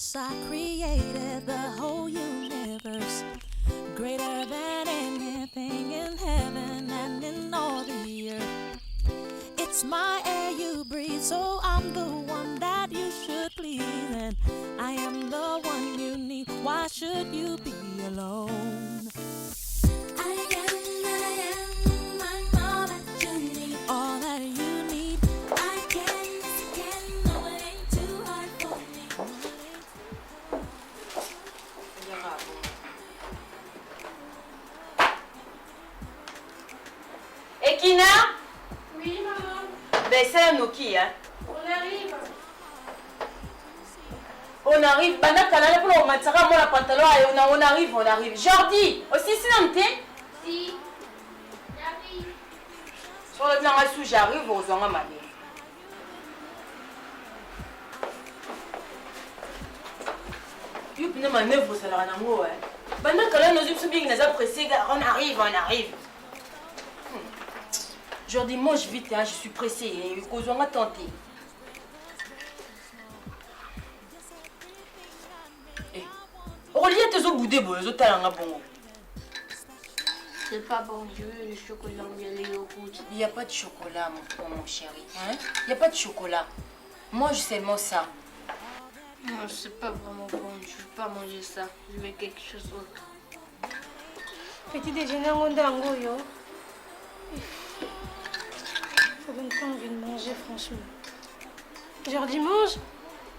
Yes, I created the whole universe. Greater than anything in heaven and in all the earth. It's my air you breathe, so I'm the one that you should please. And I am the one you need. Why should you be alone? I am, I am, I'm all that you need. All that you need. I can, yes, I can. No, it ain't too hard for me. Ekina Oui, maman. Ben, sala noki, hein. On arrive. On arrive, banda kala na pona omatisaka mwana pantalon ayo na on arrive, on arrive. Jordi, osilisi nanu te? Si. J'arrive. Soki olobi na ngai su j'arrive okozwa nga mabe. Yo pena manœuvre ozalaka nango eh. Banda kala nozwi biso bingi naza pressé, on arrive, on arrive. Hmm. Jordi, mange vite, hein, je suis pressé. Kozwa nga temps te. Eh, okolia te ozobude boye ozotala nga bongo. C'est pas bon, je veux le chocolat ou bien le yogourt. Il n'y a pas de chocolat, mon, mon chéri. Hein? Il n'y a pas de chocolat. Mange seulement ça. Non, c'est pas vraiment bon. Je veux pas manger ça. Je veux quelque chose d'autre. Petit déjeuner yango nde yango oyo. Ça donne pas envie de manger, franchement. Jordi, mange.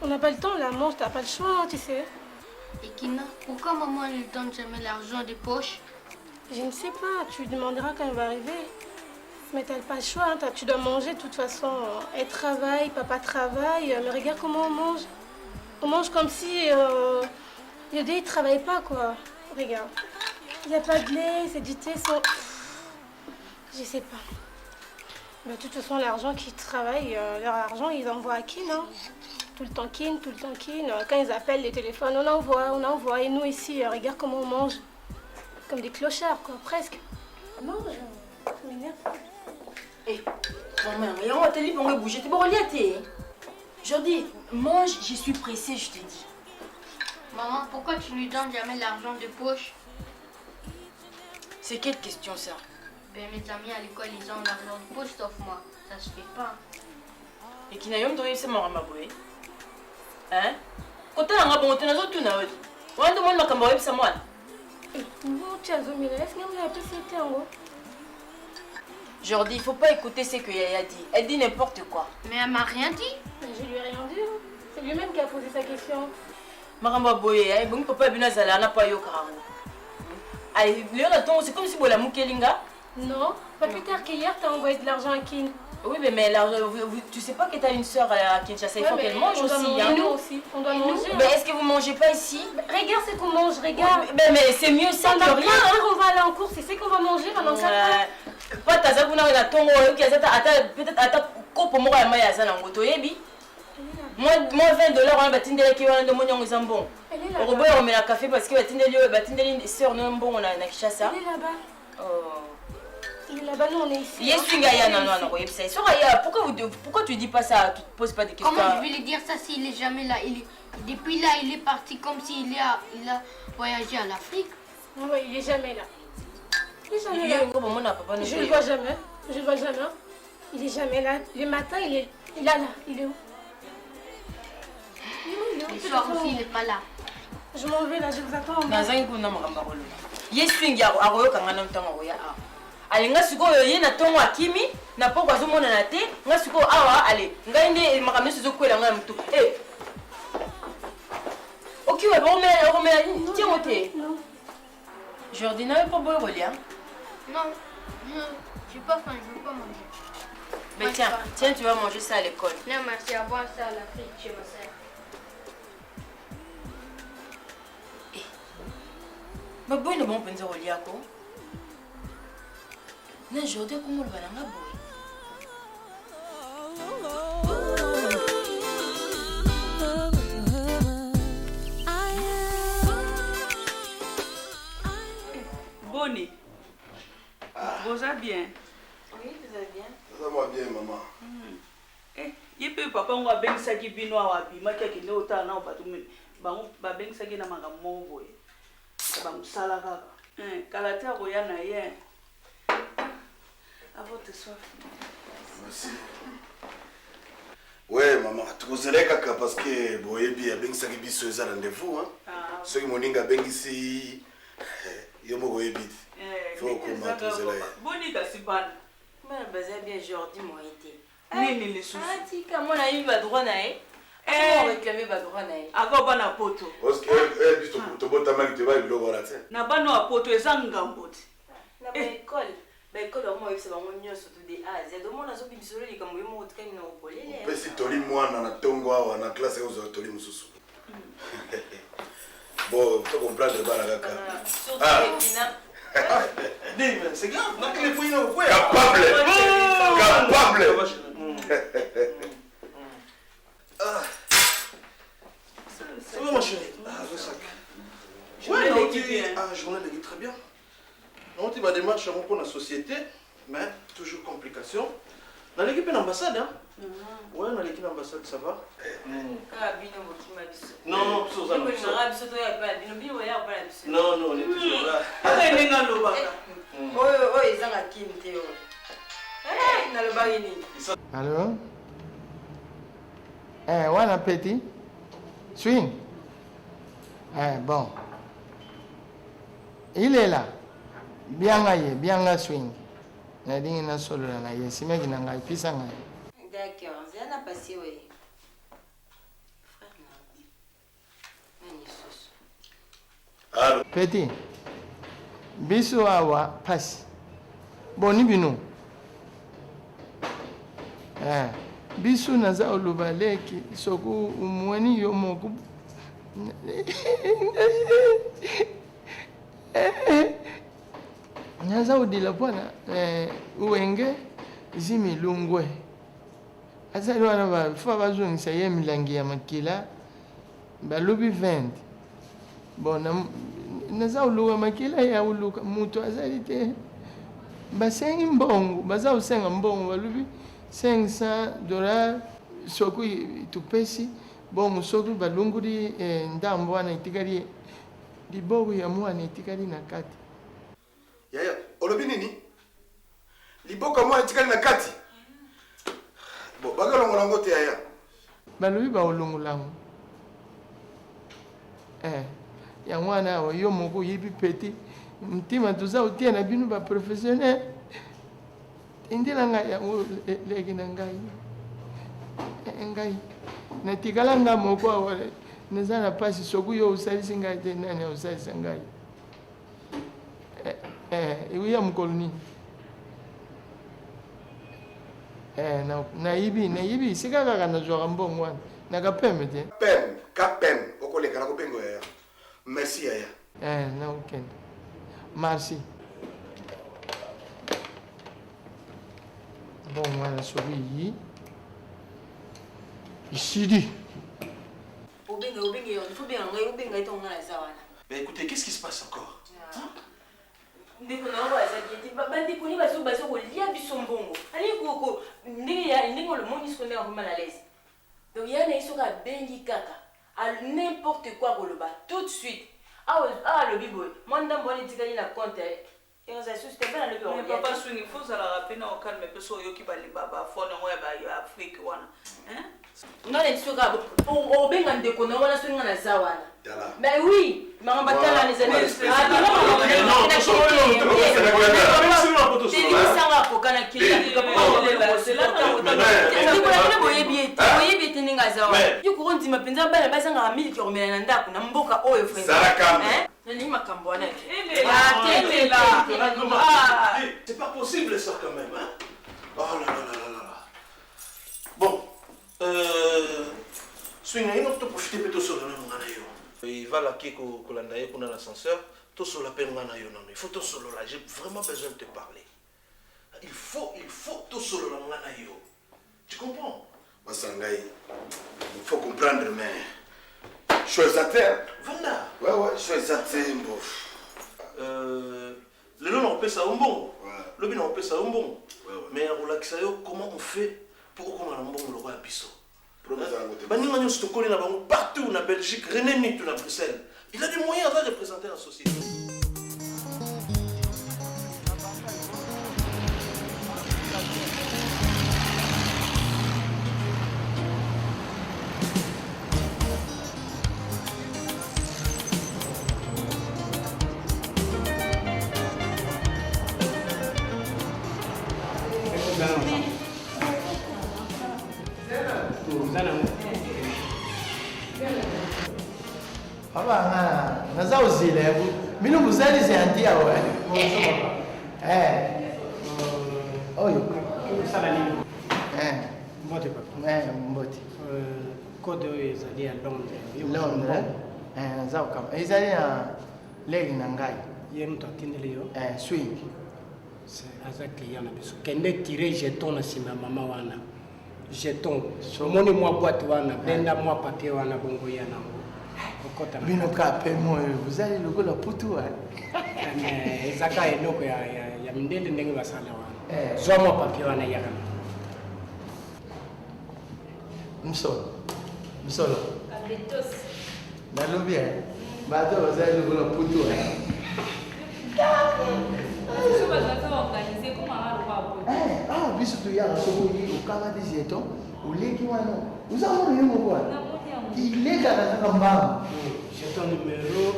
On n'a pas le temps, là. Mange, t'as pas le choix, tu sais. Ekina, pourquoi maman ne donne jamais l'argent des poches? Je ne sais pas, tu lui demanderas quand elle va arriver. Mais t'as pas le choix, hein, tu dois manger de toute façon. Elle travaille, papa travaille, mais regarde comment on mange. On mange comme si euh, le dé il travaillait pas, quoi. Regarde. Il n'y a pas de lait, c'est du thé sans... Je sais pas. Mais de toute façon, l'argent qu'ils travaillent, euh, leur argent, ils envoient à qui, non Tout le temps kin, tout le temps kin. Quand ils appellent les téléphones, on envoie, on envoie. Et nous ici, euh, regarde comment on mange. Comme des clochards, quoi, presque. Mange, ça m'énerve. Eh, maman, yango atali bongo ebouge te bokolia te. Jordi, mange, je suis pressée, je te dis. Maman, pourquoi tu lui donnes jamais l'argent de poche? C'est quelle question ça? Ben, mes amis à l'école, ils ont l'argent de poche sauf moi. Ça se fait pas. Ekina yo moto oyebisa makambo ya boye hein? Kotala nga bongo te nazotuna yo te wana nde omoni makambo oyebisa mwana. Jordi, il faut pas écouter ce que Yaya dit. Elle dit n'importe quoi. Mais elle m'a rien dit. Je lui ai rien dit. Hein. C'est lui-même qui a posé sa question. Makambo ya boye, ebongi papa bino azala na po ayokaka yango. Allez, lelo na tongo, c'est comme si bolamukeli nga. Non, pas plus tard qu'hier, t'as envoyé de l'argent à Kin. Oui, mais, mais l'argent, tu sais pas que t'as une soeur à Kinshasa, il faut qu'elle mange on doit aussi. Manger, Hein. Nous aussi, on doit manger. Mais est-ce que vous mangez pas ici? Mais regarde ce qu'on mange, regarde. Mais, mais c'est mieux ça Pendant que rien. 4 heures, on va aller en course, c'est ce qu'on va manger pendant 4 heures. Pata aza kuna na tongo oyoki aza ata peut-être ata kopo moko ya mai aza nango toyebi. Moi, moi 20 dollars wana batindelaki wana nde omoni yango eza mbongo. Okoboya komela café parce que batindeli oyo batindeli sœur no mbongo na, na Kinshasa. Elle est là-bas. Oh. Il est là-bas, nous on est ici. Ye swinga ya nano wana koyebisa ye. Soki aya, pourquoi vous pourquoi tu dis pas ça, tu te poses pas des questions. Comment je vais lui dire ça s'il est jamais là? Il est, depuis là, il est parti comme s'il est à, il a voyagé à l'Afrique. Oui, il est jamais là. Il est jamais là. Yo bomona papa no. Je le vois jamais. Je le vois jamais. Il est jamais là. Le matin, il est, il est là. Il est où? Il est où? Le soir aussi, il est pas là. Je m'en vais là, je vous attends. Nazangi kuna makambo ya koloba. Ye swingi akoyoka nga na ntango akoya awa. Ale nga sikoyo ye na ntongo akimi na poko azomonana te nga sikoyo awa ale ngai nde makambo nyonso ezokwela ngai na motu. Eh! Okiwe okomela okomela nini? Tiango te. Jordi na yo mpo boye kolia? Non, j'ai pas faim, je veux pas manger. Mais tiens, tiens, tu vas manger ça à l'école. Non, merci, à boire ça à l'Afrique chez ma sœur. Eh. Baboyi na bango mpenza kolia ko. Na Jordi akomoloba na nga boye. Boni, boza bien? Oui, vous allez bien. Ça va bien, maman. Eh, ye mpe papa ngo abengisaki bino awa abimaki akende otala nao bato. Bango babengisaki ye na makambo moko boye ya ba musala kaka. Eh, kala te akoya na ye. À votre soif. Merci. Ouais, maman, tokozela kaka parce que boyebi abengisaki biso eza rendez-vous hein. Ah. Soki moninga abengisi eh, yo moko oyebi te. Eh, Faut okoma tozela ye. Boni kasi bana. Bana baza bien Jordi moyen te. Nini lisusu? Ah, tika mwana ayebi ba droit na ye. Eh. Réclamer ba droit na ye. Ako bana poto. Parce que eh, biso tobotamaki toyebaki biloko wana te. Na bana ya poto eza ngambo te. Na ba école, ba école bango bayebisa bango nyonso to de A à Z. Omona azobimisa yo likambo yo moko otikali na kopolele. Opesi toli mwana na ntongo awa na classe ekozwa toli mosusu. Bon, to comprendre bana kaka. Surtout Ah. Ekina. C'est grave, na clé pour ina kwa. Capable. Capable. Ah. Ça va ma chérie? Ah, le sac. Ouais, Journée ah, journée l'équipe très bien. Non, tu vas démarche pour la société, mais toujours complication. Dans l'équipe l'ambassade, hein? Ouais, dans l'équipe l'ambassade, ça va. Kaka bino bokima biso. Non, non, biso oza na Bino biso. bolingaka biso toya epai na bino, bino boya epai na biso. Non, non, on est toujours là. Kaka ndenge alobaka. Oyo oyo ezanga kini te oyo. Eh, nalobaki nini? Allô? Eh, wana petit? Swing? Eh, bon. Il est là. Bianga ye, bianga swing. Nalingi nasolola na ye, simeki na ngai, pisa ngai. D'accord, zela na pasi oyo. Frère na nani lisusu? Allô. Petit, biso awa pasi. Boni bino? Eh, biso naza oloba leki soki omweni yo moko naza odila mpona eh, wenge zimilungwe azali wana fa bazongisa ye milangi ya makila balobi 20 bon naza oluka makila ya oluka moto azali te basengi mbongo baza kosenga mbongo balobi 500 dollars soki topesi bongo soki balongoli eh, ndambo wana etikali liboko ya mwana etikali na kati. Yaya, olobi nini? Liboko ya mwana etikali na kati? Bon, bakolongola yango te yaya. Balobi bakolongola yango. Eh, yango wana awa yo moko oyebi peti mtima toza kotia na bino ba professionnel tindela ngai yango leki na ngai eh, ngai natikala ngai moko awa naza na mpasi soki yo osalisi ngai te nani osalisa ngai eh, eh, ekoya mokolo nini eh, nayibi nayibi esika kaka nazwaka mbongo wana na kapeme te pem kapem okoleka na kobengo yaya merci yaya eh, nakokende merci mbongo wana soki iyi isili Obenga obenga yo, il faut benga ngai, obenga ye ntango ngai naza wana. Mais écoutez, qu'est-ce qui se passe encore? Hein? Ndeko na yango aza bien te. Bandeko ni bazo bazo kolia biso mbongo. Alingi ko ko ndenge ya ndenge olomoni siko ndenge akomi mal à l'aise. Donc ya na ye soki abengi kaka n'importe quoi koloba tout de suite. Awa awa alobi boye, mwa ndambo wana etikali na compte ekozala lisusu te mpe nalobi Mais papa Swing, il faut ozalaka mpe na okalme mpe so oyoki bafone yango ya Afrique wana. Hein? Nga na biso kaka obenga ndeko na wana soki nga naza wana. Mais oui, makambo atala wana ezali. Telisanga akoka na kei ndeko na bino boyebi ye te, boyebi ye te ndenge aza wana. Yo koko ndima mpenza bana bazangaka miliki ya komela na ndako na mboka oyo vraiment. Nalingi makambo wana te. C'est pas possible ça quand même hein. Oh là là là là là. Bon, euh, swing na ino to profiter pe tosolola nanu nga na yo. Eval ake kolanda ye kuna na ascenseur, tosolola pe nga na yo nanu. Il faut tosolola, j'ai vraiment besoin de te parler. Il faut, il faut tosolola nga na yo. Tu comprends? Basa ngai, il faut comprendre mais choix eza te. Vanda. Ouais ouais, choix eza te mbo. Euh, lelo nakopesa yo mbongo lobi nakopesa yo mbongo mais nakolakisa yo comment on fait mpo okoma na mbongo lokola biso. nango te. Baninga nyonso tokoli na bango partout na Belgique, René Nitu na Bruxelles. Il a des moyens, aza représenter la société. Papa nga naza ozela yango bino bozali gentil awa eh. Oyo osala nini? Eh. Mbote papa. Eh, mbote. Code oyo ezali ya Londres. Londres. Eh, naza kokama. Ezali na leki na ngai. Ye moto atindeli yo? Eh, swing. Aza client na biso. Kende tire jeton na nsima ya mama wana. Jeton. Omoni mwa boîte wana, benda mwa papier wana bongo ya nango. Okota na Bino ka pe moyo, bozali lokola putu wa. Mais ezaka eloko ya, ya, ya mindele ndenge basala wana. Eh. Zwa mwa papier wana yaka na. Msolo. Msolo. Nalobi eh. Bato bazali lokola putu wa. Eh, awa biso toyaka soki oyi okamati jeton oleki wana oza mona yo moko wana ilekaka kaka mbangu. Jeton numero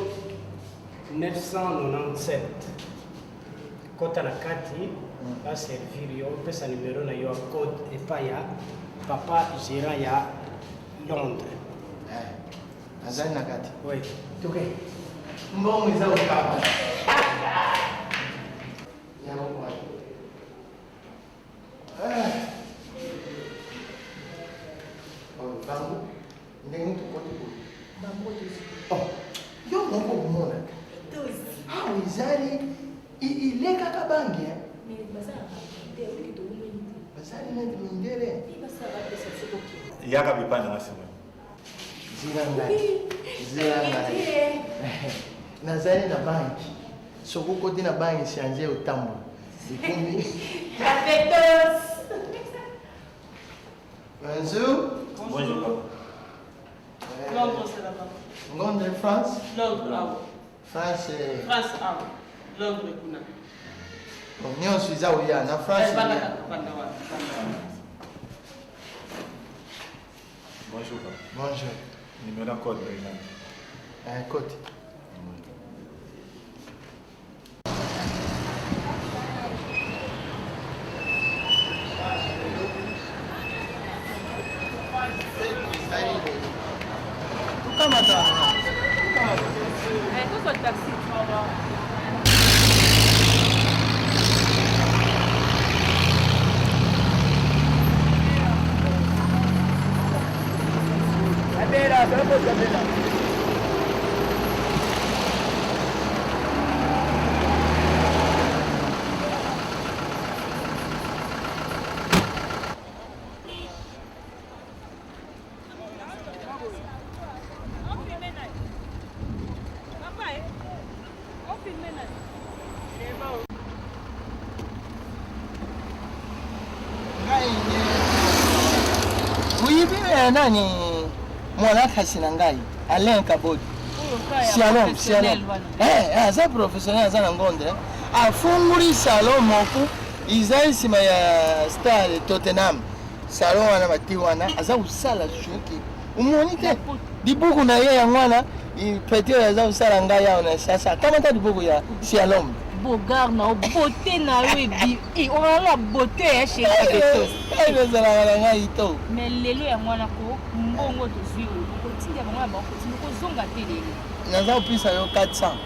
997. Kota na kati baservir yo, opesa numero na yo ya code epai ya papa gérant ya Londres. Eh, azali na kati. Oui. Toke. Mbongo eza kokaba. Yango wana. Eh. Oyo bango ndenge tokoti boye. Oh, yo moko omonaka. Awa ezali ilekaka bangi eh. Bazali neti mindele. Yaka bipai na nga sima. Zela ngai. Zela ngai. Nazali na banki. Soki okoti na banki change otambola. Ekomi. Bonjour. Bonjour papa. Londres, c'est là-bas. Londres, France. Londres, awa. France. eh, France, awa. Londres, kuna. Bon, nyonso eza oya na France. Eh, banda oya. kaka, banda wana, banda wana. Bonjour papa. Bonjour. Numéro ya code eza. Eh, côte. Tukamata. Eh, tozwa taxi. Oyibi eh, nani mwana kasi na ngai Alain Kabodi. Shalom, shalom. Eh, eh, aza professionnel aza na Ngondre. Afunguli salon moko ezali nsima ya Star Tottenham. Salon wana bati wana aza kosala soki omoni te libuku na ye yango wana peut-être aza kosala ngai awa na sasa kamata libuku ya Shalom. Bogar na yo, beauté na yo ebi. Eh, ozala na beauté ya chéri Kabetos. Ezalaka na ngai to. Mais lelo yango wana ko mbongo tozwi oyo okotinda bango na bango kotinda okozonga te lelo. Naza kopesa yo 400.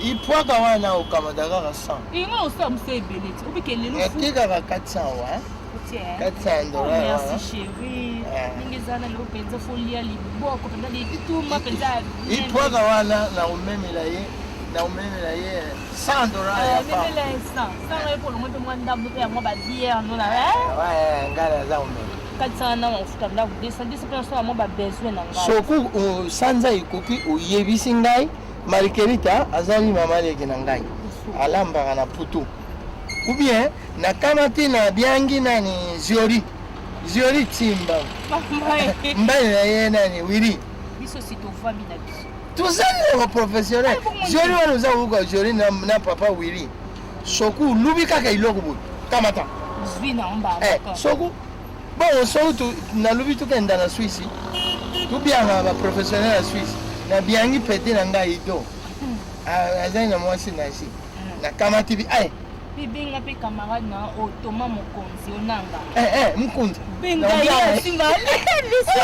Ipwaka wana okamata kaka 100. Ingo osala mosala ebele te obike lelo fu. Natekaka 400 wa. Otie, hein? 400 Oh, dollars. merci wana. chéri. Eh. Ndenge eza na lelo mpenza folia liboko mpenza lituma mpenza ya bien. Ipwaka wana nakomemela ye nakomemela ye 100 dollars ya pamba. Memela ye 100. 100 ye mpo olongo mpe mwa ndambo mpe ya mwa babiere no na Ouais, ngai naza komema. 400 na mafuta ndako 200 200 mpe nasala mwa babesoin na ngai. Soki sanza ekoki oyebisi ngai Marguerite azali mama leki na ngai alambaka na putu ou bien nakamati na biangi nani Ziori. Zioli Timba. Mbali na ye nani Willy. Biso si tovandi na biso. Tozali na ba professionnel. Zioli wana oza koyoka Zioli na, na papa Willy. Soku olubi kaka eloko boye. Kamata. Zwi na mba. Eh, soku bongo soki tu, nalobi tokenda na Suisse. Tobianga ba professionnel ya Suisse. Nabiangi pete na ngai do. Ah, azali na mwasi na ye. Nakamati bi ay. Mpe benga mpe camarade na oyo Thomas Mokonzi onanga. Eh eh Mokonzi. Benga ye asimba biso.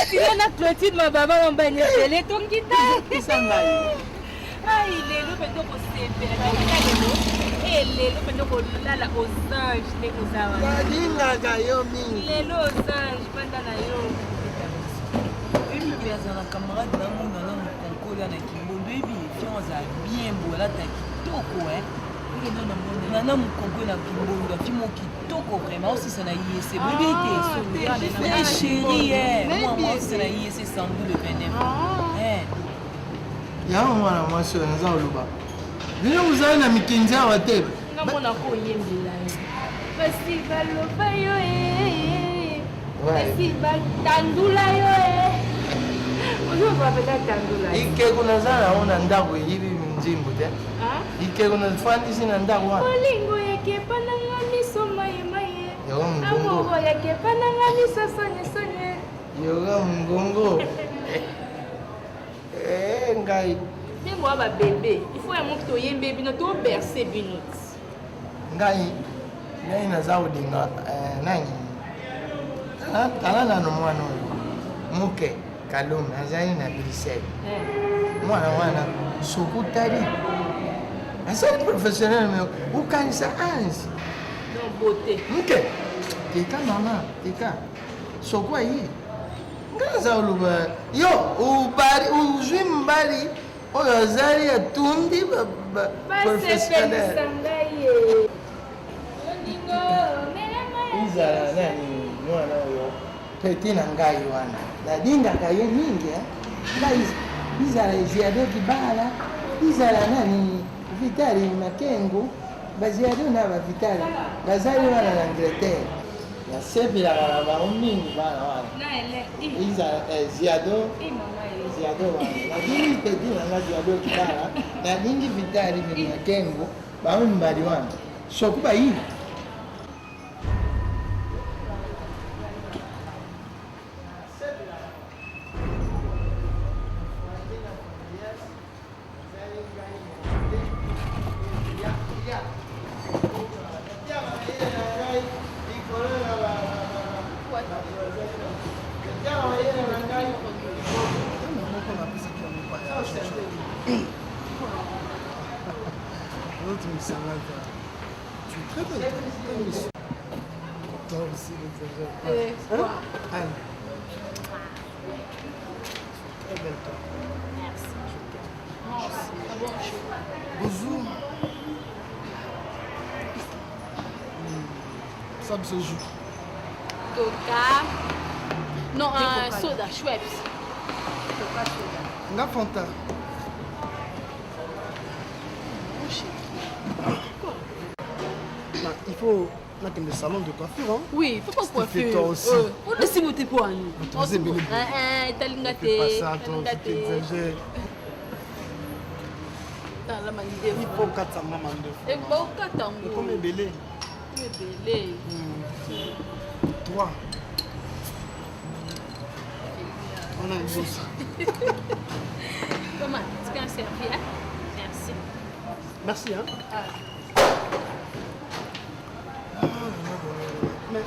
Sila na Clotilde mababa mambani ebele tongita. Pesa ngai. Ai lelo mpenza okosepela tongita lelo. Eh lelo mpenza okolala aux anges ndenge oza wana. Nalingaka yo mingi. Lelo aux anges banda na yo. Oyebi aza na camarade na mona na mokonkola na kimbondo oyebi fion azala bien boye alata kitoko eh nana mokonko na kimbondo afi mo kitoko vraiment osisa na iese boyebi ete eh chéri eh mwa osisa na iese samedi le 29 eh yango mwana mwasi oyo naza koloba bino bozali na mikenzi awa te ngamona ko oyembela yo basi baloba yo eh. Basi batandula yo eh. Ozoba mpenza tandula. Ikeko naza nango na ndako eyibi nzembo te. Ikeko nafandisi na ndako wana. Bolingo yakepa na nga miso maye maye. Yoka mongongo. Amour yakepa na nga miso sonye sonye. Yoka mongongo. Eh ngai. Nde boa ba bebe. Il faut yango toyembe bino to bercer bino. Ngai ngai naza kolinga eh, nani tala nano mwana oyo moke kalome azali na bruxelles eh. mwana wana soki otali azali professionnel me okanisa ange moke teka mama teka soko aye ngai naza koloba yo ozwi mbali oyo azali atundi basepelisa ngai ye ezala nani mwana oyo pete na ngai wana nalingaka ye mingi eh. ngai bizala eziado kibala bizala nani vitali makengo baziado na bavitali bazali wana na angleterre nasepelaka na bango mingi bana wana ezala eh, ziado ziado wana nalingi peti na nga ziado kibala nalingi vitali makengo bango mibali wana soki bayi Tu es très belle, toi. Toi aussi, n'exagère pas. Eh, hein? Anne. Très belle, toi. Merci. Merci. Bonjour. Ça me se joue. Coca. Non, un soda, Schweppes. Coca soda. Nga Fanta. Il faut nakende salon de coiffure. Hein? Oui, il faut pas coiffure. Toi aussi. Osi mote po ani. Etalinga te. Pas ça, toi aussi, t'exagères. Tala mandefu. Il faut okata nga mandefu. Eba okata ngo. Ekomi ebele. Ekomi ebele. 3. On a une bourse. Comment Tu as servi, hein? Merci. Merci, hein? Ah. Mais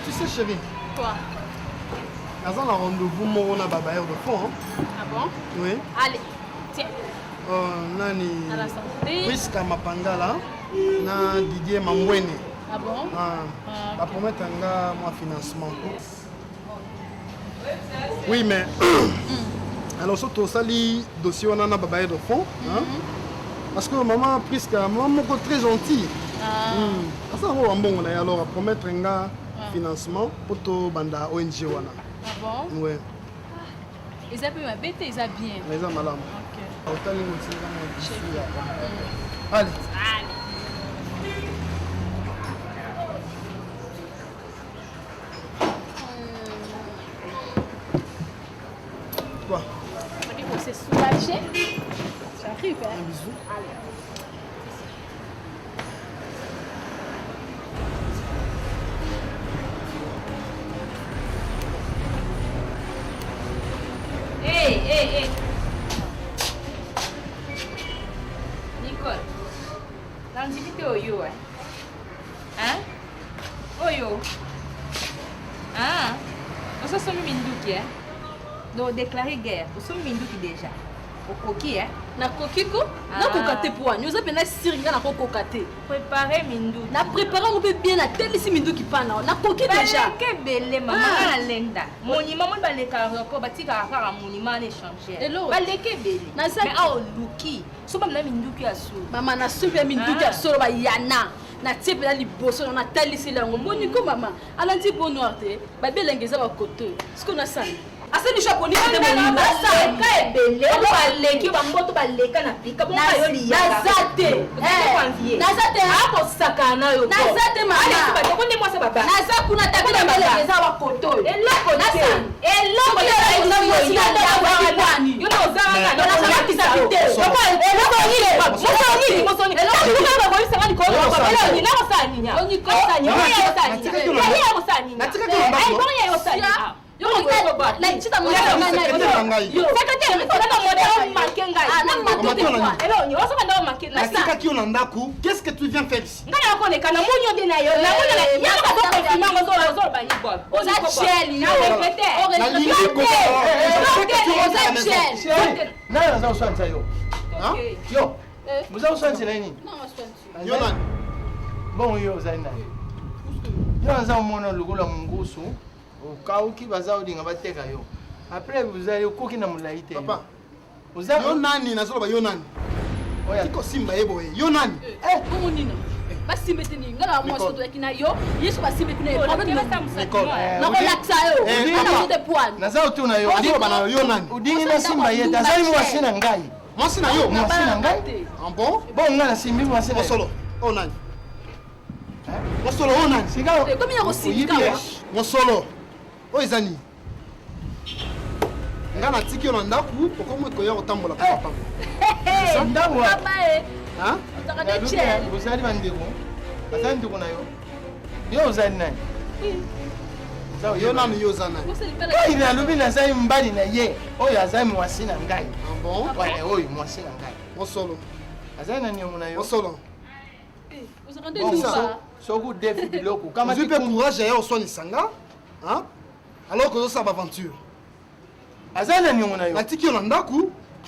tu sais, chérie. Quoi? Naza na rendez-vous moko na ba bailleurs de fonds. Hein? Ah bon? Oui. Allez, tiens. Nani? À la santé. Priska Mapangala na Didier Mambwene. Ah bon? Ah, ah, ba promettre nga moi financement. Oui, mais alors surtout tosali dossier wana na ba bailleurs de fonds, hein? Parce que maman Priska, maman moko très gentille. Ah. Asa yango bambongo na ye alors apromettre nga financement mpo tobanda ONG wana. Ah bon? Ouais. Eza mpe mabe te, eza bien. Eza malamu. Ok. Otali ngo otinga mwa bisu ya. Allez. Allez. J'écrive. Hein. Un bisou. Allez. Hey, hey, hey. Nicole, nandimi te oyo eh. Hein? Oyo. Ah, ososomi minduki eh. Donc déclarer guerre, osomi minduki déjà. Okoki eh. nakoki ko nakoka te po wani oza mpena siri nga nakokoka te Préparer minduki. na prépare yango mpe bien natelisi minduki mpa na nakoki déjà Baleka ebele mama Ah. nga nalenda. Monument moni baleka aéroport batikaka kaka monument wana échangeur. Eloko. Baleka ebele. Naza- Mais awa oluki. So bamina minduki ya solo. mama nasombi ya minduki ya solo bayana natie mpena liboso na nataliseli yango moniko mama alandi bo noir te babelenge eza bakote sikoyo nasala asali jo aponi te baleka ebele oyo baleki bamboto baleka na pika bongo yo liyaka naza te naza te akosakana na yo naza te mama nde mwasi baba naza kuna tapi na belenge eza bakote oyo eloko te eloko yo na Natikaki yo na ndako qu'est-ce que tu viens faire ici ngai nakoleka namoni yo nde na yo nani aza koswanisa yo yo oza koswanisela ye nini Yo nani? Bongo yo ozali nani yo aza omona lokola mongusu okauki baza olinga bateka yo après ozali okoki na molai te Papa, yo nani nazoloba yo nani tikosimba ye boye yo nani bongo nini basimba ete nini nga na mwasi Nicole. toyaki na yo ye so basimba ete Nicole. nakolakisa yo Eh, nga te poani naza otuna yo Azoloba na yo nani odingi nasimba ye te azali mwasi na ngai mwasi na yo mwasi na ngai bon bon ngai nasimbi mwasi na ye. mosolo oyo nani mosolo oyo nani ekomi ya kosilika wa. mosolo oyo eza nini nga natiki yo na ndako okomi koya kotambola papa ndako Papa, eh. Ozalaka nde chel. ozali bandeko azali ndeko na yo yo ozali nani yo nani yo oza nani oyo nalobi nazali mobali na ye oyo azali mwasi na ngai Ouais, oyo mwasi na ngai mosolo azali na niongo na yo mosolo ozalaka nde Bon, luba soki odefi biloko ozwi mpe courage ya oswanisa nga hein? alors que ozosala baventure azali na niongo na yo natiki yo na ndako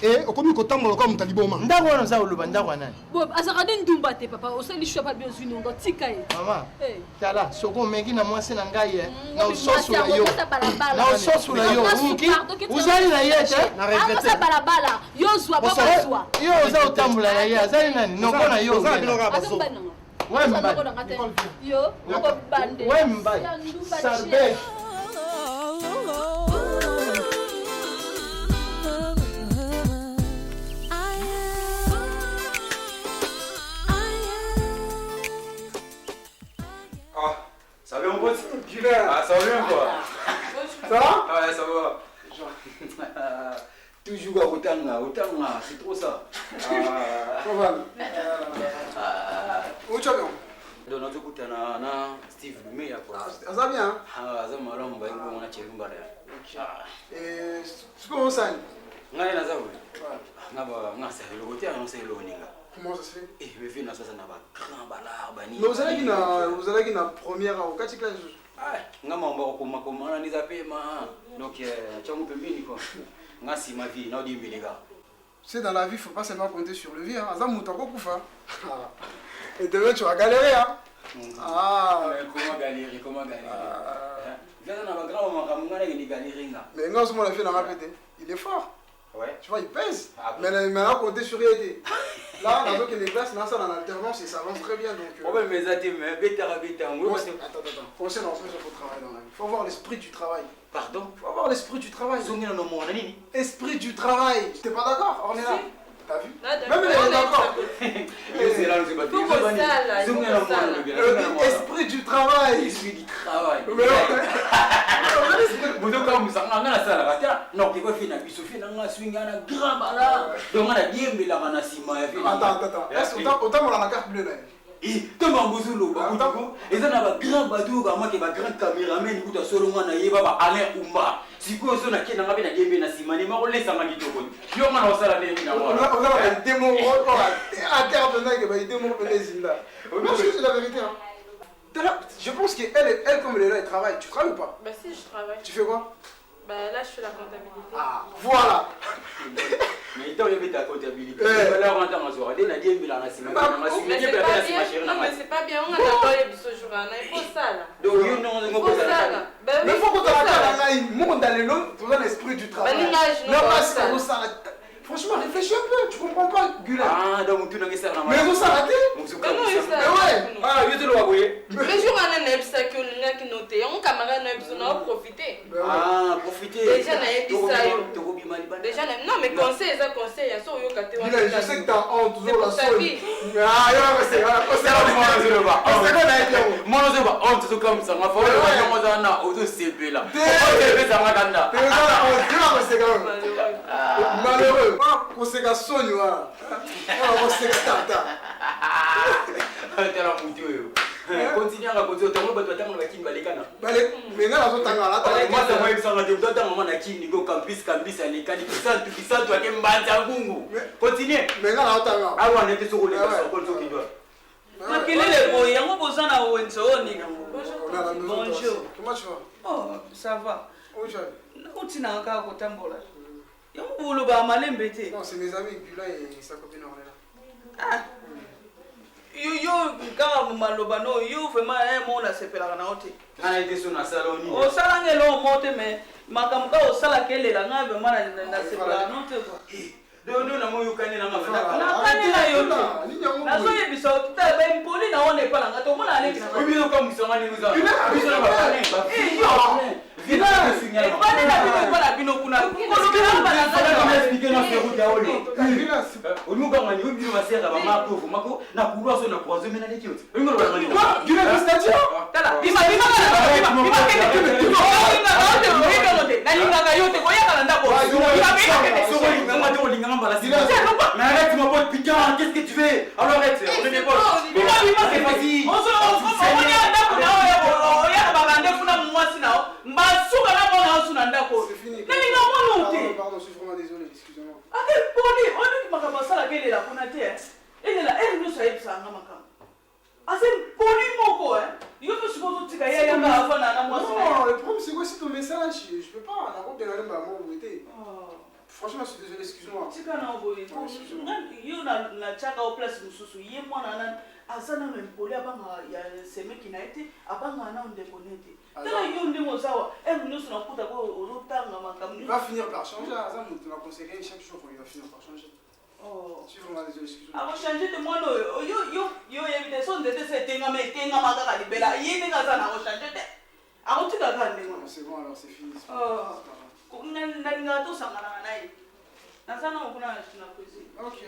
e okomi kotambola lokola moto aliboma ndako wana oza koloba ndako ya nani bo azalaka nde ndumba te papa osali shwa pabi ozwi nongo tika ye mama Eh. tala soki omeki na mwasi na ngai ye na Mwasi ososula yango yo okota balabala. na ososula yo Okosa oki pardon, kiti ozali na ye te akosa balabala yo zwa babazwa yo oza kotambola na ye azali nani noko na yo Oza na bino kaka bazo. We mbali. yo okobande We mbali. Sarbet. Ah, ça va mon pote Ah, ça va bien quoi Ça va Ouais, ça va. Toujours à Otanga, Otanga, c'est trop ça. Ça va. Ah. Où tu vas Donc, nazokutana na Steve Lumeya quoi. Aza bien hein? Ah, aza malamu bayengi bongo na Thierry Mbala. Ah, Eh, sikoyo osani ngai naza boye. Nga ba nga sa eloko te, nga sa eloko ninga. Comment ça se fait Eh, mais vieux naza na ba grand balar bani. Mais ozalaki na ozalaki na première awa okati classe lisusu nga mambo ya kokoma wana eza pema donc tiango pembeni quoi. Nga nsima vie naodiembeleka. Tu sais, dans la vie, faut pas seulement compter sur le vie. Hein. Aza moto akokufa. Et demain, tu vas galérer. Hein. Ah. Mais comment galérer, comment galérer Viens na ba grand makambo nga nakende galérer nga. Mais nga ozomona vie nanga pe te. Il est fort. Ouais. Tu vois, il pèse. Mais maintenant, compter sur ye te. Là, nazokende classe, nasala en alternance et ça avance très bien. Donc, Problème eza te mais betaka beta yango. Bon, attends, attends. Conseil, en fait, il faut travailler dans la vie. Faut avoir l'esprit du travail. Pardon Faut avoir l'esprit du travail. Zongi na nomona nini Esprit du travail. T'es pas d'accord Ornella T'as vu Ah, Même elle est d'accord. Faut kosala, il faut kosala. Esprit du travail. Esprit du travail. Mais non. Moto Ozokamwisanga nga nasalaka ta nakokeka vie na biso vie na nga swinga na grand bala donc nga nadiembelaka na nsima ya vie. Attends, attends, est-ce que otambola na carte bleue na ye? To makambo ozoloba kutuku eza na bagrand bato oyo bamake bagrand cameraman kutu asolo nga nayeba ba Alain Umba sikoyo so nake nanga mpe nadiembe na nsima ne makolesanga kitoko yo nga na osala ndenge na Oza na ba idée moko à terre mpenza ke ba idée moko mpenza ezinda. Non, c'est la vérité. Hein. Tala, je pense que elle, elle comme elle est là, elle travaille. Tu travailles ou pas? Bah si, je travaille. Tu fais quoi? Bah là, je fais la comptabilité. Ah, voilà. Mais ntango yobeta comptabilité valeur wana ntango azwaka nde nadiembela na nsima Mais c'est pas bien. Non, mais c'est pas bien. On a parlé de ce jour là. Il faut ça là. Donc, yo non, Il faut ça là. Ben oui, Mais faut qu'on faut ça. t'en ngai moko ndalelo toza na esprit du travail. Baninga, je Na n'en basi pense pas. nazosala. Franchement, réfléchis un peu, tu comprends pas, Gula. Ah, donc mutu nanga esala na Mais ezosala te. Comment ça? Mais ouais. Ah, yo toloba boye. Mais jour wana nayebisaki olingaki no te yango camarade na biso na oprofite. Ah, profiter. Déjà nayebisa yo. Tokobima libanda. Déjà na non mais conseil eza conseil ya so oyoka te Gula, je sais que t'as honte, toujours la pour ta sole. vie. Ah, yo na koseka, na koseka. Koseka na yebi yango. Mwana ozoba honte ozokamwisanga fa oyo yango oza wana ozosepela osepesanga kanda Te oza na honte, yo na koseka oyo. Malheureux. Ah, koseka soni wana. Ah, koseka tata. Tala mutu oyo continue anga continue otango bato batanga na bakini balekana Me nga nazotanga masa moyebisanga te moto atanga ma na kini ko campus campus alekani kisantu kisantu ake mbanza ngungu continue Me nga nazotanga awa nete soki oleka sokoli soki doa Makelele boye yango boza na wenze oyo nini yango? Bonjour. Comment tu vas? Oh, ça va. Où tu vas? Otinaka kaka kotambola. Yango bolobaka malembe te. Non, c'est mes amis, Gula et sa copine Ornella. Ah. Yo yo kaka maloba no yo vraiment eh mo nasepelaka na yo te. nga na ete so nasala oni Osalanga eloko moko te mais makambo kaka osalaka elela ngai vraiment nasepelaka no te quoi. dondo na moyokani nanga Nakani na yo te. Nazoyebisa yo te baimpoli na wana epa na ngai te omona aleki na ngai. obiso kamwisanga ndenge oza biso na bafane Efandi na bino epa na bino kuna. olukangani oyo bino basera bamako mako na couloir so na croise mena leki oti Tala, bima bima bima bima kende kende. Nalingaka yo te koyaka na ndako. Bima bima kende. olinganga mbala mais arrête mon pote putain qu'est-ce que tu veux alors arrête on est des potes Bima bima c'est facile Omoni ya ndako na oyo oyaka babandefu na mwasi na yo mbasuka na mwana osu na ndako. Nalinga mwana oyo te. Pardon, pardon, je suis vraiment désolé, excusez-moi. Ake poli oyoki makambo asalaka elela kuna te elela ere nyonso ayebisaka nga makambo aze poli moko yo mpe sikoyo ozotika ye yanga afanda na mwasi na ye. Non, le problème c'est quoi si ton message, je peux pas, la route de la même beauté. Franchement, je suis désolé, excuse-moi. tika na boye yo natiaka yo place mosusu ye mwana wana aza nano impoli abangaka ya semeki na ye te abangaka nano ndeko ne te tala yo ndenge oza wa ere nyonso nakutaka ozotanga makambo Il va finir par changer, ça, on m'a conseillé chaque jour, il va finir par changer. Oh. Je suis vraiment désolé, excuse-moi. akochange te mwana oyo yo yo yo oyebi te so nzete se etengama etengama kaka libela ye ndenge aza na akochange te akotika kaka ndenge wana Non, c'est bon alors, c'est fini. c'est Oh. pas grave. nalingaka tosanganaka na ye naza nango kuna na cuisine. Ok.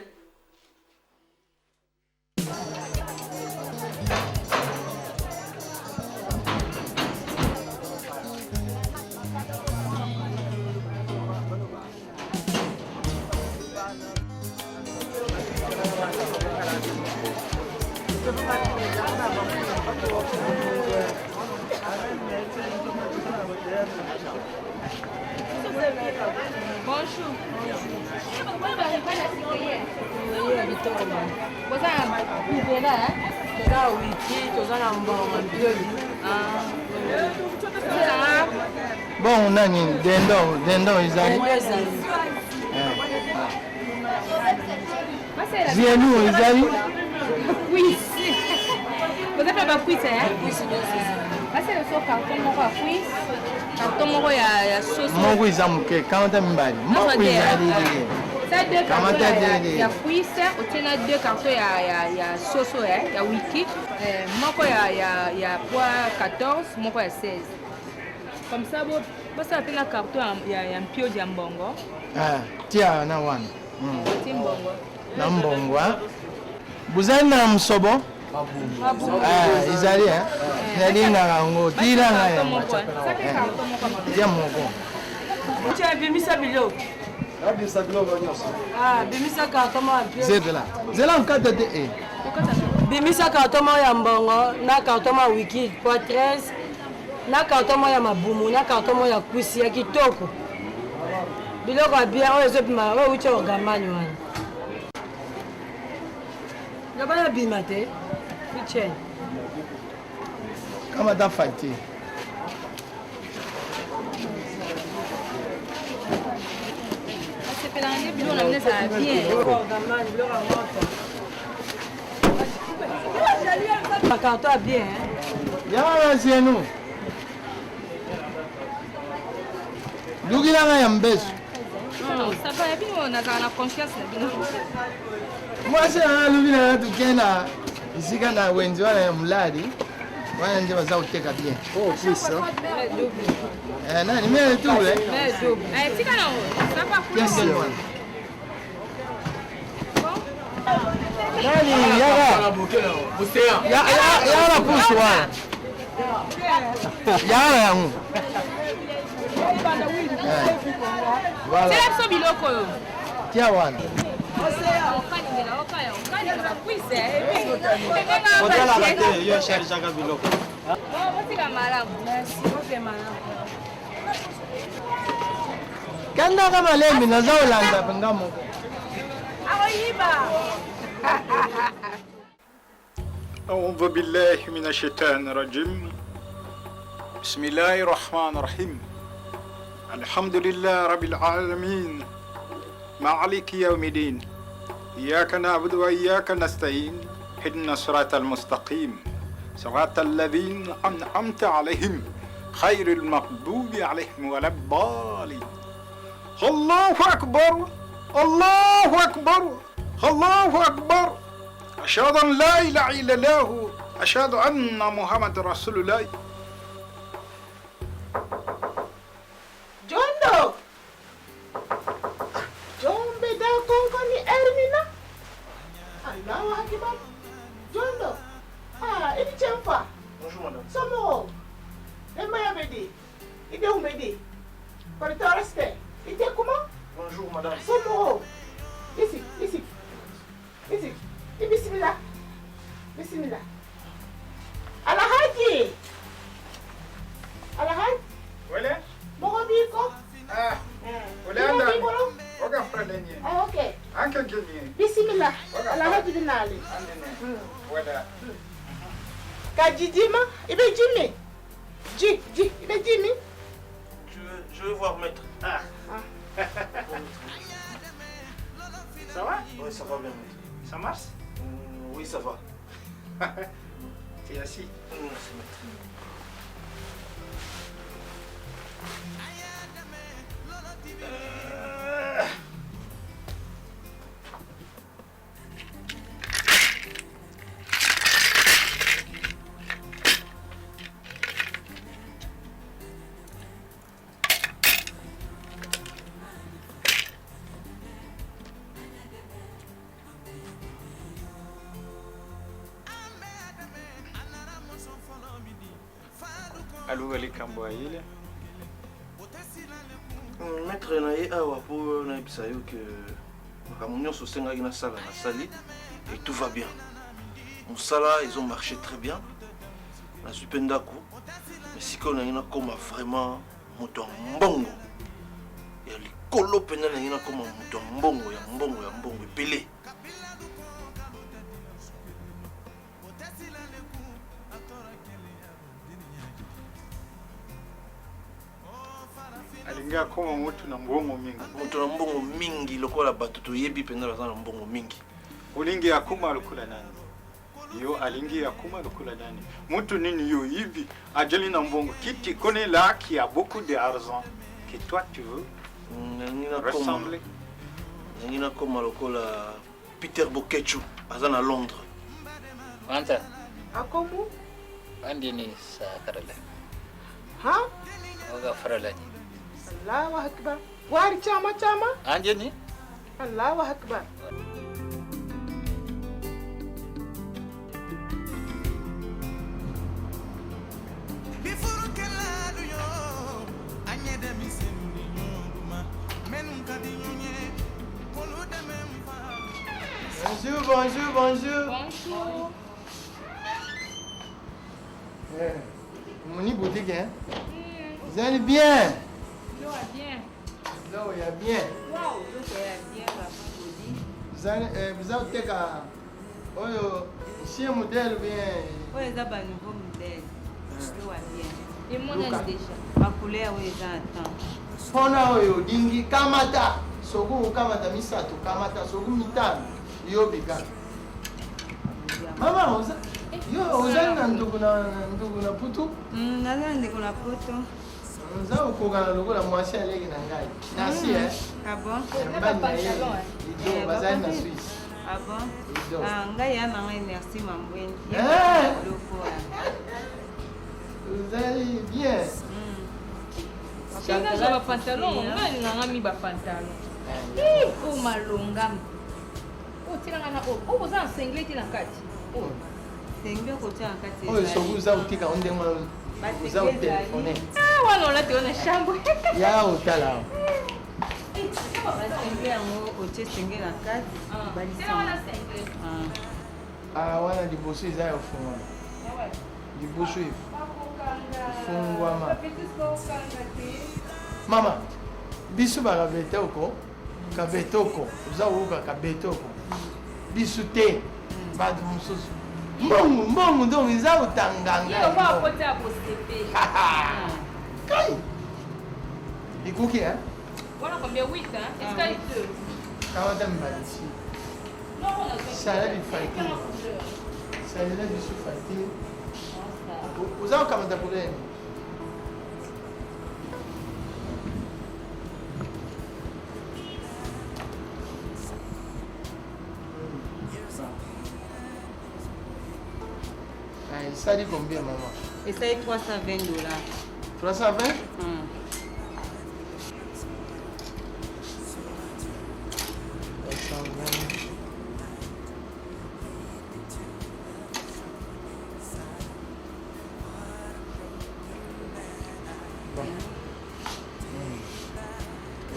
Bonjour. Boza na bibela, hein? Toza wiki, toza na mbongo mpioli. Bon nani dendo dendo ezali Dendo ezali. Zielu ezali Cuisse. Boza mpe ba cuisse, hein? Basala so carton moko ya cuisse, carton moko ya sauce. moko eza moke kamata mibale moko ezali Ça deux cartons Kamata ya, ya cuisse, otie na deux cartons ya soso ya wiki, moko ya poids 14, moko ya 16. Comme ça bo basala mpe na carton ya mpiodi ya mbongo. Ah, tia na wana Otie mbongo. Na mbongo ah. Bozali na mosobo. Ah, ezali nalingaka yango tilanga yango tia moko. Tiens, bimisa biloko. Abimisa biloko nyonso. Ah, bimisa carton moko ya Zela. Zela nkata te eh. Bimisa carton moko ya mbongo na carton moko ya wiki po 13 na carton moko ya mabumu na carton moko ya kwisi ya kitoko. Biloko ya bien oyo ezobima oyo euti orgamani wana. Loba na bima te. Kitchen. Kama ta facture. Nasepelaka nde biloko na bino ezala bien. Bakarto ya bien. Yaka zenu. Lukilanga ya mbesu. Ça va, ya bino nazala na confiance na bino. Mwasi na alobi na nga tokenda esika na wenze wana ya molali wana nde baza koteka bien. Oh, plus, hein? Eh, nani mere double? Eh, tika na ça va Plus wana. Nani yaka? Yaka na pusu wana. Yaka na yango. Voilà. Tiela biso biloko oyo. Tia wana. Kotalaka te yo chargeaka biloko. Botika malamu. Kandaka malembe naza kolanda nga moko. Akoyiba. أعوذ بالله من الشيطان الرجيم بسم الله الرحمن الرحيم الحمد لله رب العالمين مالك يوم الدين إياك نعبد وإياك نستعين اهدنا الصراط المستقيم صراط الذين أنعمت عليهم خير المغضوب عليهم ولا الضالين الله أكبر الله أكبر الله أكبر أشهد أن لا إله إلا الله أشهد أن محمد رسول الله Jondo! Jombe da konkoni Ermina? Allahu Akbar! Jondo! Ah, ini cemfa! Bonjour madame. Somo! Denbaya bɛ di? I denw bɛ di? Kɔri tɔɔrɔ si tɛ? I tɛ kuma? Bonjour madame. Somɔgɔw? I sigi, i sigi. I sigi. I bisimila. Bisimila. Alhaji! Alhaji! Wele? Mɔgɔ b'i kɔ? Ah. Wele Mɔgɔ anda. b'i bolo? O ka fara ɲɛ. Ah, ok. An ka kɛ nin ye. Bisimila. Alhaji bɛ nalen. Wala. Ka ji d'i ma? I bɛ ji min? Ji, ji, i bɛ ji min? Je veux voir maître. Ah. Ça va Oui, ça va bien maître. Ça marche Oui, ça va. T'es assis Merci maître. Aluka likambo ya yele. Maître na ye awa mpo nayebisa yo ke makambo nyonso osengaki nasala nasali et tout va bien. Mosala ezomarche très bien. Nazwi mpe ndako mais sikoyo nangi nakóma vraiment moto ya mbongo ya likolo mpenza, nangi nakóma moto ya mbongo ya mbongo ya mbongo ebele. Alingi akoma motu na mbongo mingi. Moto na mbongo mingi lokola bato toyebi mpenza baza na mbongo mingi. Olingi akoma lokola nani? Yo alingi akoma lokola nani? Mutu nini yo yibi ajali na mbongo qui te connaît là qui a beaucoup d'argent que toi tu veux Nangi nakoma ressembler. nangi nakoma lokola Peter Bokechu aza na Londres. Fanta, Akomu? andini sakarala. Ha? Oga faralaji. Allahu Akbar. Wari chama chama? Anjini? Allahu Akbar. Bonjour, bonjour, bonjour. Bonjour. Eh, omoni boutique, hein? Vous allez bien? Biloko ya bien. Biloko ya bien. Wow, biloko ya bien papa Bodi. Vous allez, eh, vous allez oteka oyo ancien modèle ou bien oyo eza ba nouveau modèle biloko ya bien. Emonani déjà. Ba couleur oyo eza na temps. mpona oyo olingi kamata soki okamata misato kamata soki mitano yo bika mama oza yo ozali na nduku na nduku na putu hmm, naza na ndeko na poto oza kokokana lokola mwasi aleki na ngai nasi hmm. eh? ah bon mobali na ye ido eh, bazali na swisse ah bon ah, ngai ya na ngai merci mambweni eh! lokola ozali bien hmm. nazwa bapantalon ngai alinganga mi bapantalon oyo malonga oyo otielanga na oyo oyo boza na sengle te na kati oyo sengle okotia na kati oyo soki oza kotika ngo ndenge wana oza kotelefone ah, wana olati wana chambre ya otala awa basenge yango otie senge na kati ah. ah, wana liboso eza ya kofungwama liboso efungwama mama biso bakabetoko kabetoko oza koyoka kabetoko bisu te bato mosusu mbongo mbongo donc eza kotanganga kai ekoki hein wana combien 8 hein etikali 2 kawata mibali si sala bifaki salela biso fati oza kokamata problème esali combien mama esali 320 dollars 320 mm.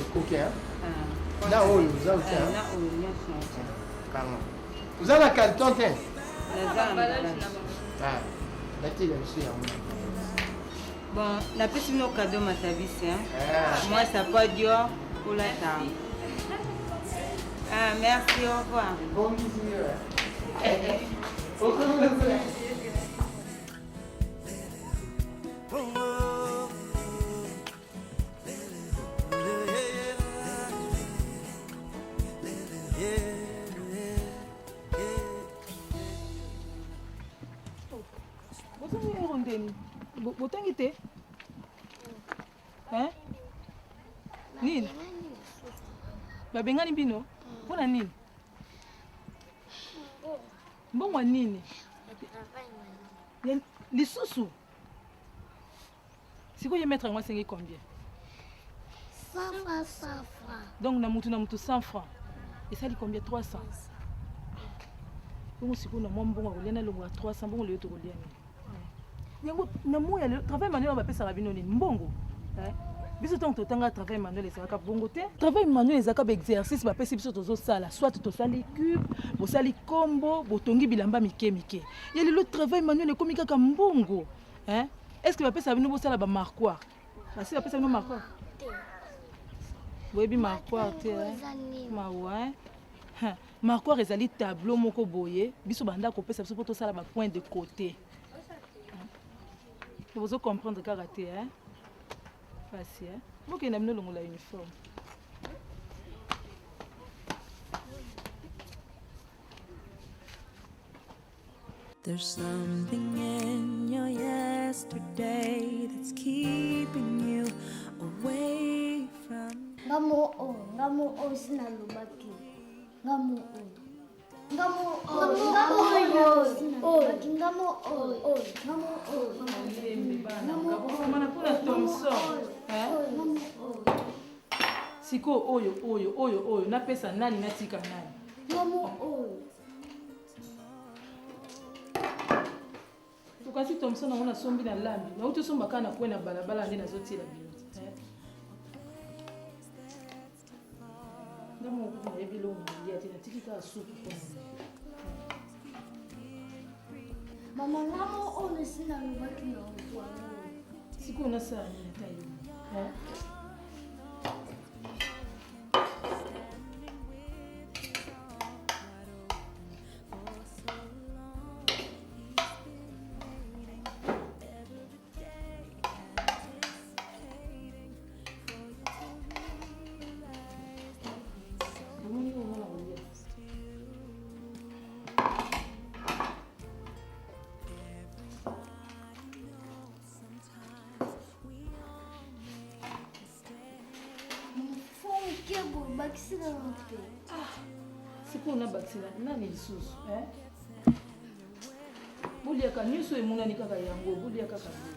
ekoki hein? Ah. na oyo oza otia ah, na oyo nyonso kanga oza na carton te ah, natila biso yango bon napesi bino cadeau matabisi moi sapa dior olata ah, merci au revoir bon bisous bozongi ero ndeni botangi te Hein? Nini? Babengani bino? Mpo na nini? Mbongo ya nini? Lisusu? Sikoyo ye maître yango asengi combien? 100 francs, 100 francs. Donc na mutu na mutu 100 francs. Esali combien? 300. Bongo sikoyo na mwa mbongo ya kolia nalongola 300 bongo lelo tokolia nini? Yango na moi ya lelo travail manuel bapesaka bino nini? Mbongo. Eh? Biso ntango totanga travail manuel ezalaka bongo te. Travail manuel ezalaka ba exercice bapesi biso tozosala, soit tosali cube, bosali kombo, botongi bilamba mike mike. Ya lelo travail manuel ekomi kaka mbongo. Hein? Est-ce que bapesaka bino bosala ba marquoir? Basi bapesa bino marquoir? Boyebi marquoir te. Mawa. Hein? Marquoir ezali tableau moko boye, biso banda kopesa biso po tosala ba point de côté. Bozo comprendre kaka te, hein? Pasi, hein? Bokende na bino longola uniforme. There's something in your yesterday that's keeping you away from Nga mo o, nga mo o sinalobaki. Nga mo o. Nga mo o, nga mo o, sinalobaki. Nga mo o, nga mo o. Nga mo o. Mpona Thomson. Sikoyo oyo oyo oyo oyo napesa nani natika nani? Nga mo o. Tokasi Thomson yango nasombi na lambi nauti osomba kaka na kwe na balabala nde nazotiela bino eh. Nga moko kutu nayebi eloko na kolia te, natiki kaka supu mpo na Mama nga mo oyo esi nalobaki na ozwa Sikoyo nasala nini ata yo? Eh? Namoni oyo nga na kolia. Fufu moke boye bakisi na mpe. Sikoyo nabakisela nani lisusu eh? Boliaka nyonso emonani kaka yango, bolia kaka boye.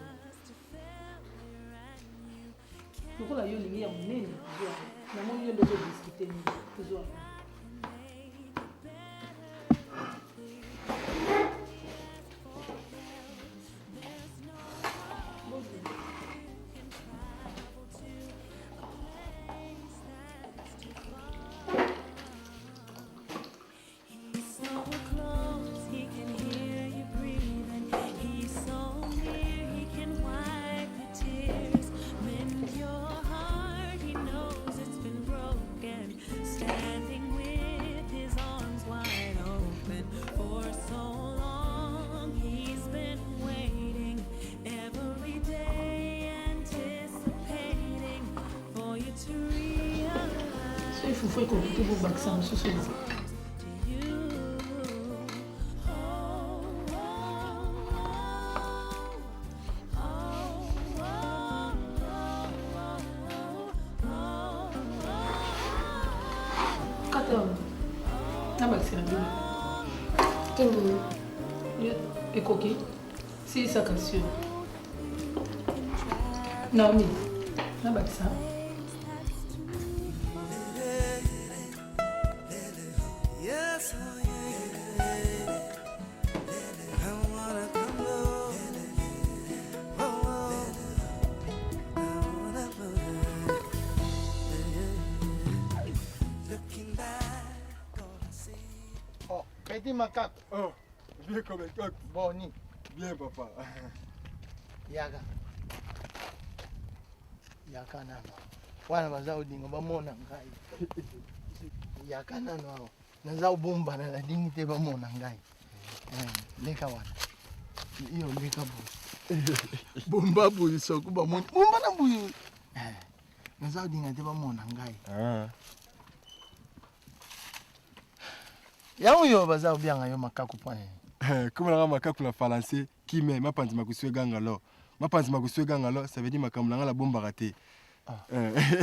Lokola yo olingi ya monene, zwa. Namoni yo nde ozodiskute mingi, zwa. He's so close, he can hear you breathing. He's so near, he can wipe your tears. Mend your heart, he knows it's been broken. Standing with his arms wide open. For so long, he's been waiting every day, anticipating for you to realize. Soki fufu ekoki te bobakisa mosusu. Kata nabakisela bino. Te mama. Yo, Ekoki silisaka sio. Naomi nabakisa. Yes, oh yeah, yeah. I wanna come low. Oh, oh. I wanna go there. Looking back, all I see. Oh, Petit macaque. Oh, bien comme un coq. Boni. Bien, papa. Yaka. Yaka nano. Wana baza odingo bamona ngai. Yaka nano awa. Naza obombana nalingi te bamona ngai. Eh, leka wana. Iyo leka boye. Bomba boye soko bamoni. Bomba na boye. Eh, naza odinga te bamona ngai. Yango yo baza obianga yo makaku mpo nini? Comme nanga makaku na français kime mapanzi makusu eganga lo. Mapanzi makusu eganga lo, ça veut dire makambo nanga nabombaka te.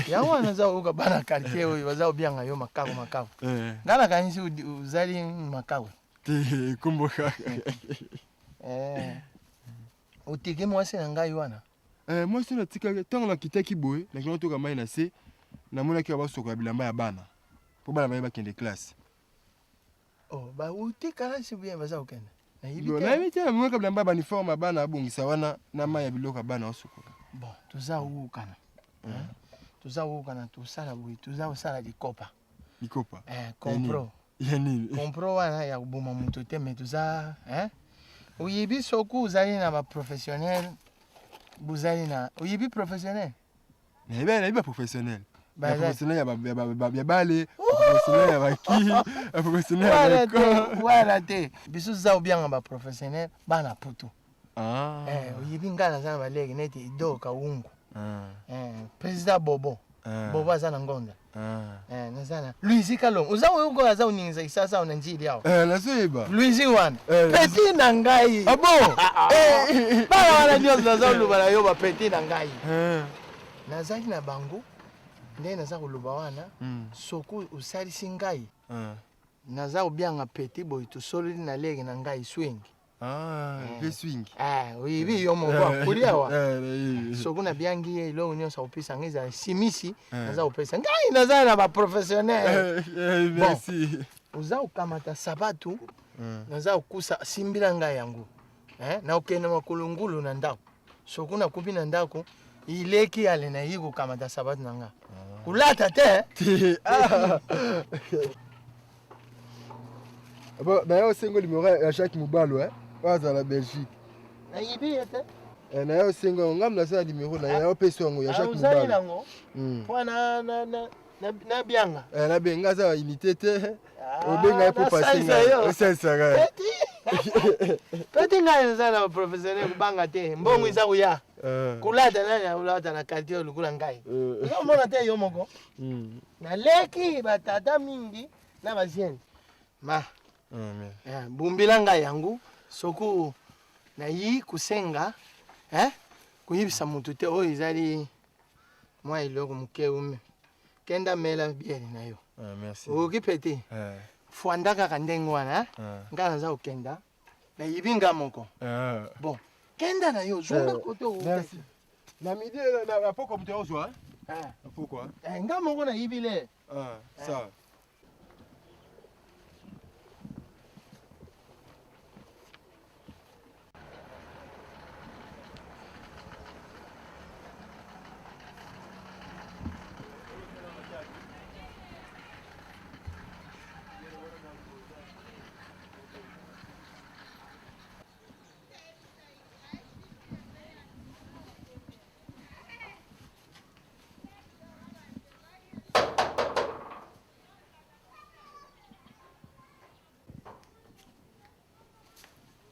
Yango wana naza koyoka bana quartier oyo baza kobianga yo makaku makaku. Eh. Ngai nakanisi ozali makaku. Te kombo kaka. Eh. Otiki mwasi na ngai wana. Eh, mwasi oyo natikaki ntango nakitaki boye nakendaki kotoka mai na se namonaki basokola bilamba ya bana mpo bana baye bakende classe. Oh, ba otikala si bien baza kokende. Nayebi Bon, te. nayebi te namonaka bilamba ya bauniforme ya bana abongisa wana na mai ya biloko ya bana osokola. Bon, toza kokana. Toza kokana tosala boye, toza kosala likopa. Likopa. Eh, compro. Ya nini? Compro wana ya koboma moto te mais toza hein? Oyebi soki ozali na ba professionnel bozali na oyebi professionnel? Nayebi nayebi ba professionnel. Ba Baza- professionnel ya ba- ya ba- ba- ya bale, ba professionnel ya baki, ba professionnel ya Wana te, baekole. wana te. Biso toza kobianga ba professionnel bana poto. Ah. Eh, oyebi ngai naza na baleki neti Ido Kaungu. Ah. Eh, président Bobo. Ah. Bobo aza na ngonda. Ah. Eh, naza na Luizi Kalongo. Oza oyo aza oningisa kisasa awa na njili awa. Eh, nazoyeba. Luizi wana. Petit na ngai. Ah bon? Eh, bana wana nyonso naza koloba na yo ba petit na ngai. Nazali na bango nde naza koloba wana soki osalisi ngai naza kobianga petit boye tosololi na leki na ngai swing. Ah, pe swing. Eh, oyebi yo moko akoli awa. Eh, nayebi. Soki nabiangi ye eloko nyonso akopesa ngai ezala simisi Eh. naza kopesa ngai naza na baprofessionnel. Eh, eh, merci. Oza kokamata sapatu naza kokusa simbila ngai yango eh, nakokende makolo ngulu na ndako soki nakubi na ndako ileki ale nayi kokamata sapatu na nga. Kulata te. Te. Ah. Bon, d'ailleurs, osengo numéro ya Jacques Mubalo, hein. Oyo azala na Belgique. Nayebi ye te. Eh, na yo osengo yango ngai nasala numéro na ye opesi yango ya Ah, Jacques ozali Mubalo. nango Hmm. mpo na na na na na bianga. Eh, nabenga aza unité te. Obenga ye po pase nasalisa ngai. yo. Osalisa ngai. Peti ngai naza na professionnel kobanga te mbongo eza koya Eh. kulata nani akulata na quartier oyo lokola ngai Eh. ozomona te yo moko Hmm. naleki batata mingi na bajeune ma Ah, eh, bumbila ngai yango soki nayi kosenga eh, koyebisa motu te oyo ezali mwa eloko moke ume kenda mela biere na yo Ah, merci. okoki mpe te Eh. fwanda kaka ndenge wana eh? Ah. ngai naza kokenda nayibi nga moko Ah. bon kenda na yo zonga Eh, kote oyo merci. Na midi na na pokwa moto ozwa. Eh. Na pokwa. Eh, nga moko nayibi le Ah, ça.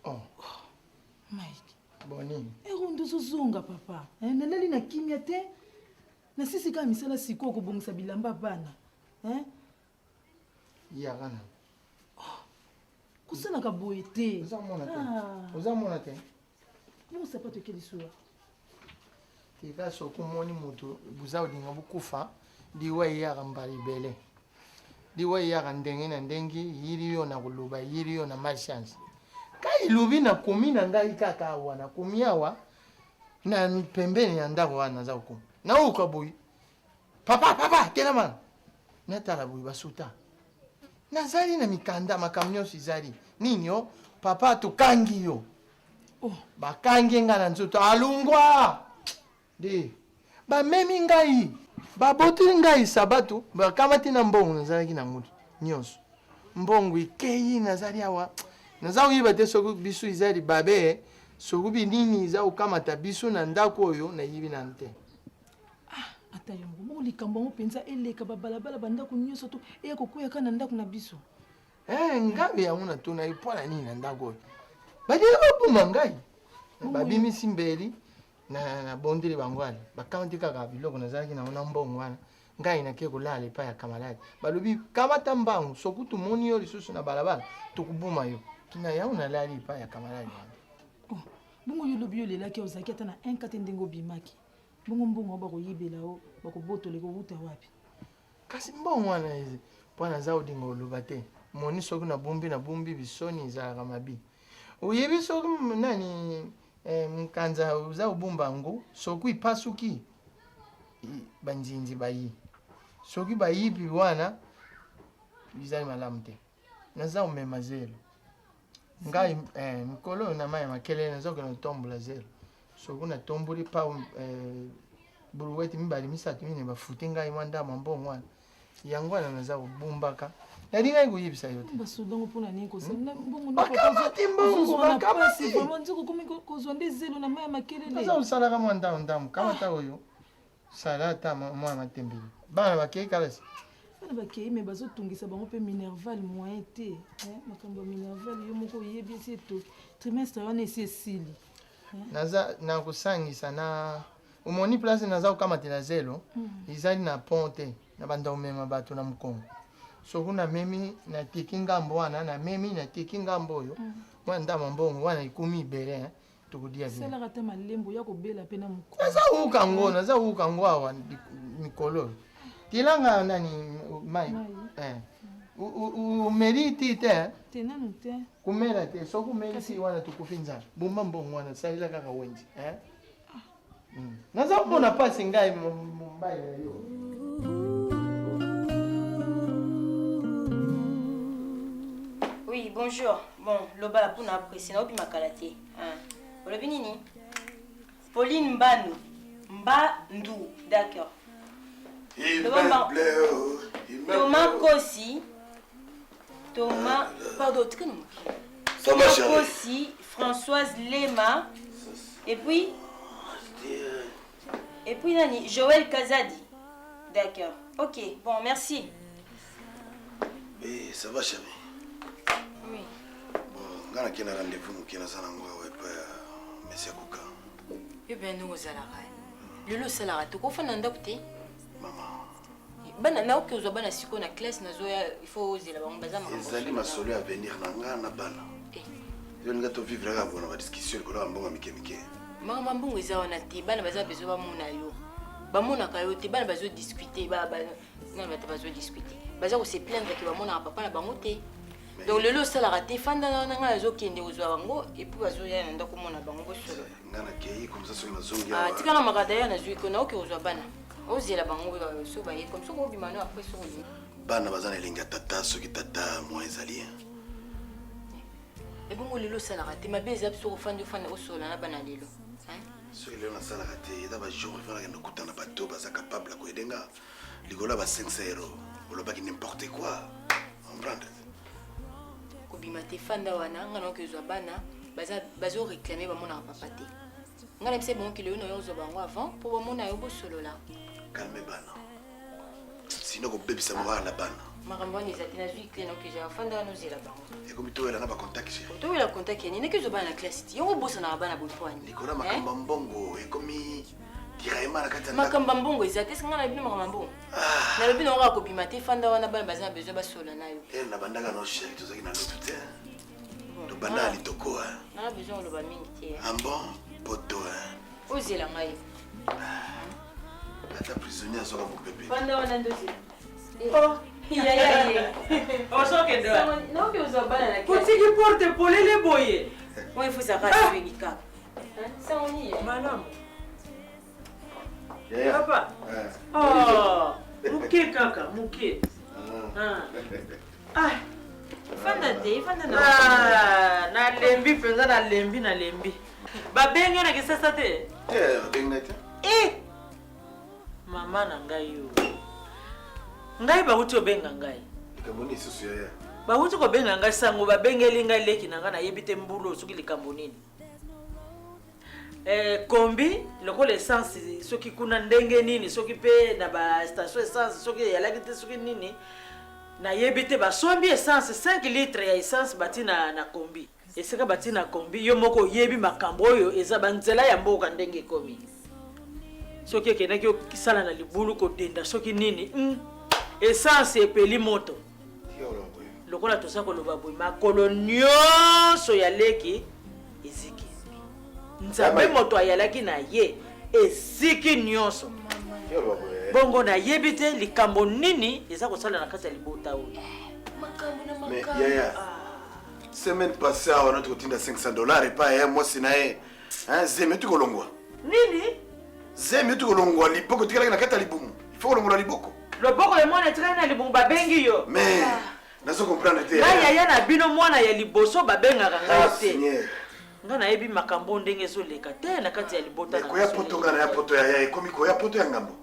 Oh. Mike. Boni. Erondo ozozonga papa. Eh, nalali na kimia te. Nasisi kaka misala sikoyo kobongisa bilamba bana. Eh? Yaka na. Kosalaka boye te. Ozamona te. Ah. Ozamona te. Bongo sapato eke lisuwa. Tika soki omoni moto buza olinga bokufa liwa eyaka mbala ebele liwa eyaka ndenge na ndenge eyili yo na koloba eyili yo na malchance kai elobi nakomi na ngai kaka awa nakomi awa na pembeni ya ndako wana naza kokoma naoka boye papa papa telema natala boye basuta nazali na mikanda makambo nyonso ezali nini yo papa tokangi yo oh. bakangi ngai na nzoto alungwa de bamemi ngai babotoli ngai sabatu bakamati na mbongo nazalaki na ngutu nyonso mbongo ekei nazali awa naza koyeba te soki biso eza libabe soki binini eza kokamata biso na ndako oyo nayebi nanu te ata yo moko bongo likambo yango mpenza eleka babalabala bandako nyonso to eya kokwea kaka na ndako na biso Eh, ngambe yango natunaki mpo na nini na ndako oyo badili baboma ngai babimisi mbeli nabondeli bango wana bakamati kaka biloko nazalaki nango na mbongo wana ngai nake kolala epai ya kamalade balobi kamata mbangu soki tomoni yo lisusu na balabala tokoboma yo kina yango nalali epai ya kamalade wana oh, bongo yo lobi yo olelaki ozalaki ata na un kate ndenge obimaki bongo mbongo yango bakoyibela yo bakobotola ekowuta wapi kasi mbongo wana mpo naza kolinga oloba te moni soki nabombi nabombi bisoni ezalaka mabe oyebi soki nani eh, mkanza oza kobomba yango soki epasuki banzinzi bayi soki bayibi wana ezali malamu te naza komema zelo ngai eh, mikolo oyo na mai ya makelele naza kokende kotombola zelo soki natomboli pa eh, brouette mibale misato mine bafuti ngai mwa ndambo ya mbongo wana yango wana naza kobumbaka nalingaki koyebisa yo te basodango mpo na nini Bakamati mbongo, bakamati. nzoko okomi kozwa nde zelo na mai ya makelele naza kosalaka mwa ndambo ndambo kamata oyo sala ata mwa matembele bana bakei kalasi bana bakei me bazotungisa bango mpe minerval moyen te eh, makambo ya minerval yo moko oyebi esi etoki trimestre wana esi esili eh. naza nakosangisa na omoni place naza kokamatela zelo Mm. ezali na pont te na banda komema bato na mokongo soki namemi natiki ngambo wana namemi natiki ngambo oyo Mm. mwa ndambo mbongo wana ekomi ebele hein, tokolia bien salaka ata malembo ya kobela mpe na mokongo naza koyoka ngo naza koyoka ngo awa mikolo oyo tilanga nani mai Eh. Omeli ti te hein? te nanu te komela te soki omeli ti wana tokufi nzala bomba mbongo wana salela kaka wenze hein? Mm. naza komona mpasi ngai mobali na yo Oui, bonjour. Bon, loba mpona apprécier naobima kala te. Hein. Olobi nini? Pauline Mbandu. Mbandu, d'accord. Thomas Kosi. Thomas, pardon, tika na moke. Ça va, Thomas chérie. Kosi, Françoise Lema. Et puis Et puis nani, Joël Kazadi. D'accord. OK, bon, merci. Eh, ça va chérie Oui. Bon, nga nakei na rendez-vous moke naza nango awa epai ya monsieur Kuka. Yo ben ndenge ozalaka. Lelo osalaka te, okofanda na ndako te. Bana naoki ozwa bana sikoyo na classe nazoya, il faut ozela bango baza makambo. Ezali masolo ya avenir na nga na bana. Yo ninga tovivre kaka bona badiscussion likolo ya mbongo ya mike mike. Makambo ya mbongo eza wana te, bana baza besoin bamona yo. Bamonaka yo te, bana bazodiscute, nani bato bazodiscute. Baza kose plaindre ke bamonaka papa na bango te. Donc lelo osalaka te, fanda na ngai nazokende kozwa bango et puis bazoya na ndako omona bango bosolola. Nga nakei comme ça soki nazongi Ah, awa. tika na makada ya nazwi ko naoki kozwa bana. Ozela bango so baye comme soki obima no après soki olingi. Bana baza na elengi ya tata soki tata mwa ezali. Ebongo lelo osalaka te, mabe eza biso kofanda ofanda osolola na bana lelo. Hein? Soki lelo nasalaka te, eza bajour efa nakende kokutana bato baza capable ya koyede nga likolo ya ba 500 euro olobaki n'importe quoi, comprendre. Kobima te, fanda wana nga naoki ozwa bana baza bazoréclame bamonaka papa te. Nga na bisa bango ke lelo na yo ozwa bango avant mpo bamona yo bosolola. Calme bana, sino kobebisa morale na bana. Makambo wana eza te, nazwi clé naoki ozwa, fanda wana ozela bango. Ekomi toyela na bacontact chéri. Towela contact ya nini? Naki ozwa bana na classe ti yango obosanaka bana boye mpo ani? Likolo ya makambo ya mbongo ekomi tiraillement na kati ya ndako. Makambo ya mbongo eza te, eske nga na bino makambo ya mbongo nalobi nango kaka kobima te, fanda wana bana baza na besoin basolola na yo. Ere na bandaka no chéri, tozalaki na lotu te, tobandaka litoko. Nana besoin koloba mingi te. Ah bon, poto. Ozela ngai. Ata prisonnier azwaka mopepe. Fanda wana nde ozela. Oh. Yaya ye. Ozokende wapi? Naoki ozwa bana na classe. Otiki porte polele boye. Oyo efo ezalaka swingi kaka. Sango nini? Malamu. Yaya. Papa. Oh, moke kaka, moke. Ah. Ah. Fanda te, fanda na. Ah, nalembi mpenza, nalembi, nalembi. Babengi yo na kisasa te? Te, babengi ngai te. E mama na ngai yo, ngai bauti obenga ngai. Likambo nini lisusu yaya? Bauti kobenga ngai sango, babengeli ngai leki na ngai, nayebi te mbulu soki likambo nini. Eh, kombi lokola essence soki kuna ndenge nini, soki mpe na bastation essence soki eyalaki te, soki nini nayebi te, basombi essence 5 litre ya essence bati na kombi. Esika bati na kombi, yo moko oyebi makambo oyo eza banzela ya mboka ndenge ekomi, soki ekendaki osala na libulu kodenda soki nini, essence epeli moto. Lokola toza koloba boye, makolo nyonso ya leki eziki. Nzambe moto ayalaki na ye, eziki nyonso. Bongo nayebi te likambo nini eza kosala na kati ya libota oyo. Mais yaya, semaine passée awa nati kotinda 500 dollars epai ya mwasi na ye. Zemi oti kolongwa. Nini? Zemi oti kolongwa, liboko etikalaki na kati ya libumu, il faut kolongola liboko. Loboko ya mwana etikali na libumu, babengi yo? Mais nazo comprendre te. Ngai yaya na bino, mwana ya liboso, babengaka ngai te. Seigneur. Ngai nayebi makambo ndenge ezoleka te na kati ya libota na Koya biso. poto, ngai na ya poto yaya, ekomi koya poto ya ngambo.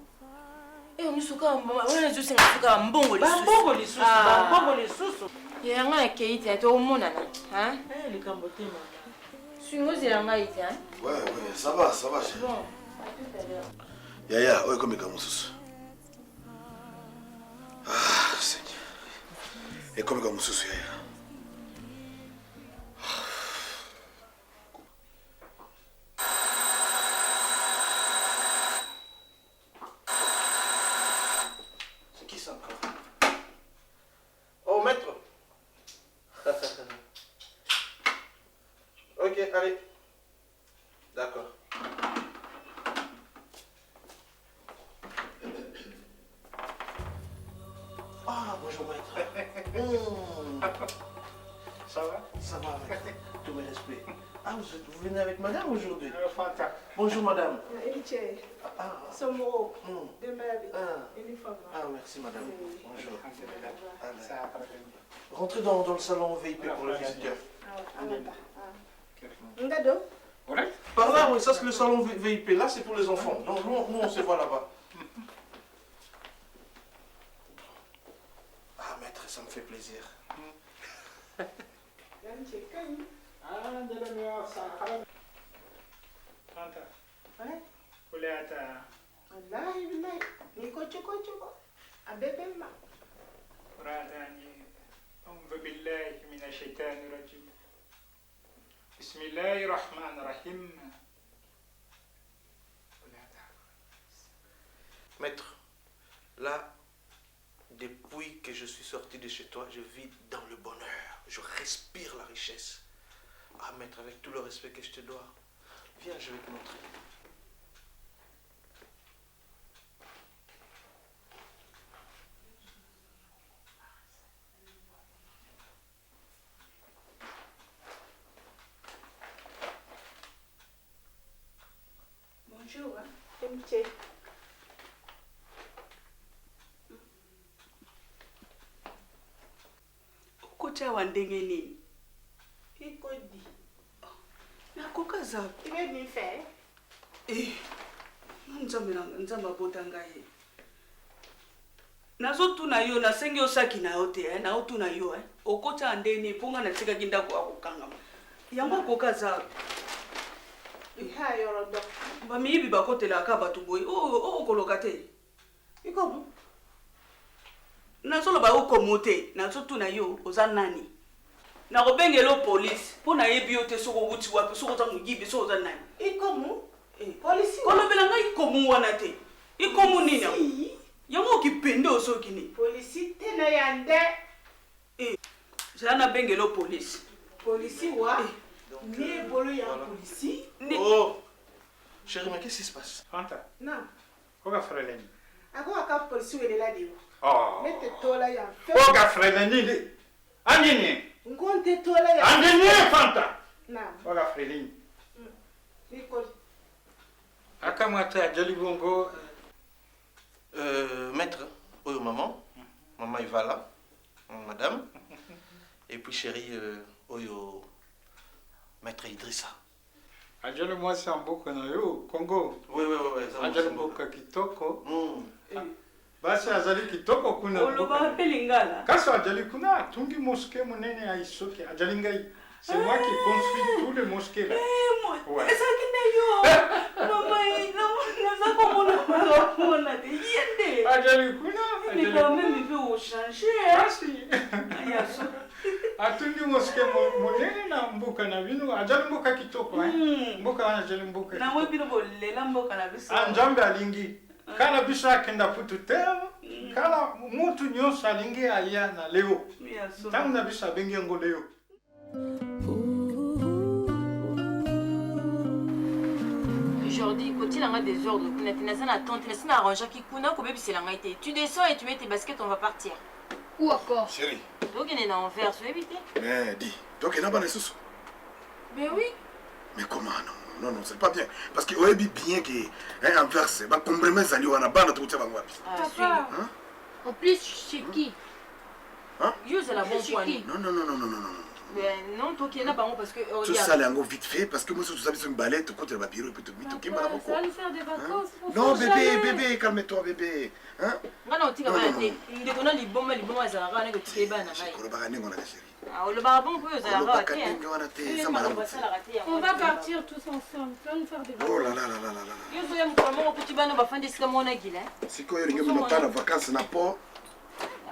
Wana ezosenga suka bambongo. Bambongo lisusu, bambongo lisusu. Yaya, ngai nakei te, tokomonana. Likambo te mama. Swingi ozela ngai te. Ouais, ça va, ça va chérie. Bon, à tout à l'heure. Yaya, oyo ekomi likambo mosusu. Ah Seigneur, ekomi likambo mosusu yaya. C'est qui ça encore? Oh, maître. Ok, allez. D'accord. Ah, bonjour maître. Ça va? Ça va, maître. Tous mes respects. Ah, vous venez avec madame aujourd'hui? Bonjour madame. Somoro. Ah, merci madame. Bonjour. Allez. Rentrez dans le salon VIP pour les visiteurs. Ngado. Par là, oui, ça c'est le salon VIP. Là, c'est pour les enfants. Non, nous, nous on se voit là-bas. Ça me fait plaisir. Fanta. Kulata. Wallahi billahi ni ko coko coko a bɛɛ bɛ ma. Radani. أعوذ بالله من الشيطان الرجيم. بسم الله الرحمن الرحيم. Maître, là, depuis que je suis sorti de chez toi, je vis dans le bonheur. Je respire la richesse. Ah, maître, avec tout le respect que je te dois, viens, je vais te montrer. Bonjour, hein. MJ. Okoti awa ndenge nini? I ko di. Nakoka za. I bɛ nin fɛ. Eh, nga nzambe na nzambe abota ngai ye. Nazotuna yo, nasengi yo saki na yo te, eh, naotuna yo, eh. Okoti awa ndenge nini mpo nga natikaki ndako ya kokangama. Yango akoka za. I yɔrɔ dɔn. Bamiyibi bakotelaka kaka bato boye, oyo okoloka te. I ko mun? Nazoloba yo komo te, nazotuna yo oza nani. Nakobengela yo polise mpo nayebi yo te soki owuti wapi, soki oza moyibi, soki oza nani. I ko mun? Polisi. Kolobela ngai ikomu wana te. Ikomu nini yango? Yango okipende osoki nini? Polisi tɛ na yan dɛ. Eh, zala nabengela yo polise. Polisi wa. Ne bolo yan polisi. Oh Chérie, mais qu'est-ce qui se passe Fanta. Non. Oka freleni. A ko a ka polisi welela de wa. Oh. Ne tɛ to la yan fewu. Oka freleni de. Andini. N ko n tɛ to la yan. Andini Fanta. Naam. Oka freleni. I ko di. Akamata ajali bongo. Maître, oh maman, maman Ivala, madame, et puis chérie, oyo, maître Idrissa. Ajali mwasi ya mboka na yo, Congo. Oui, oui, oui, oui, eza Ajali mwasi mboka kitoko. Basi azali kitoko kuna. Oloba mpe lingala. Kasi ajali kuna atungi mosquée monene ya Isoki. Ajali ngai. C'est moi qui construis tous les mosquées là. Ouais. Ezalaki nde yo. Mama, naza komona makamona te. Ye nde. Ajali kuna. Mais quand même, il peut changer. Kasi. Atungi mosquée monene na mboka na bino. Ajali mboka kitoko. Hein. Mboka wana ajali mboka. Nango bino bolela mboka na biso. Ah, Nzambe alingi. Kala biso akenda putu te. Kala mutu nyonso alingi aya na leo. Ntango na biso abengi yango leo. Jordi, kotiela nga désordre kuna te naza na tente nasi na arrangeaki kuna kobebisela ngai te. Tu descends et tu mets tes baskets, on va partir. Où encore? Chérie. Tokende na Anvers, oyebi te? Mais dis, donc il y a pas sous. Mais oui. Mais comment non Non, non, c'est pas bien. Parce que oyebi bien que hein, Anvers, ba compromis ali wana bana to tia bango wapi. Papa. En plus, chez qui? Hein? Yo ozala bon Chez point. qui? Non, non, non, non, non, non, non. Mais non, tokende na bango parce que oh, Tout regarde. ça yango vite fait parce que moi surtout ça biso mibale to kotela ba bureau et puis to mitoki mbala moko. Ça va nous faire des vacances. on Non sort bébé, jamais. bébé, calme-toi bébé. Hein? Nga na otika Non, bana non, te. Ndeko na liboma liboma azalaka wana kotika bana na ngai. Kolobaka ndenge wana te chérie. Ah, olobaka bon mpo oyo ozalaka Olobaka te. hein. ndenge wana te, Oyo eza malamu makambo te. asalaka te yango On va wana. partir tous ensemble. Tu vas nous faire des vacances. Oh là là là là là là. Yo ozoya mokolo moko okuti bana bafandi esika moko na gila. Sikoyo olingi mema na vacances na port,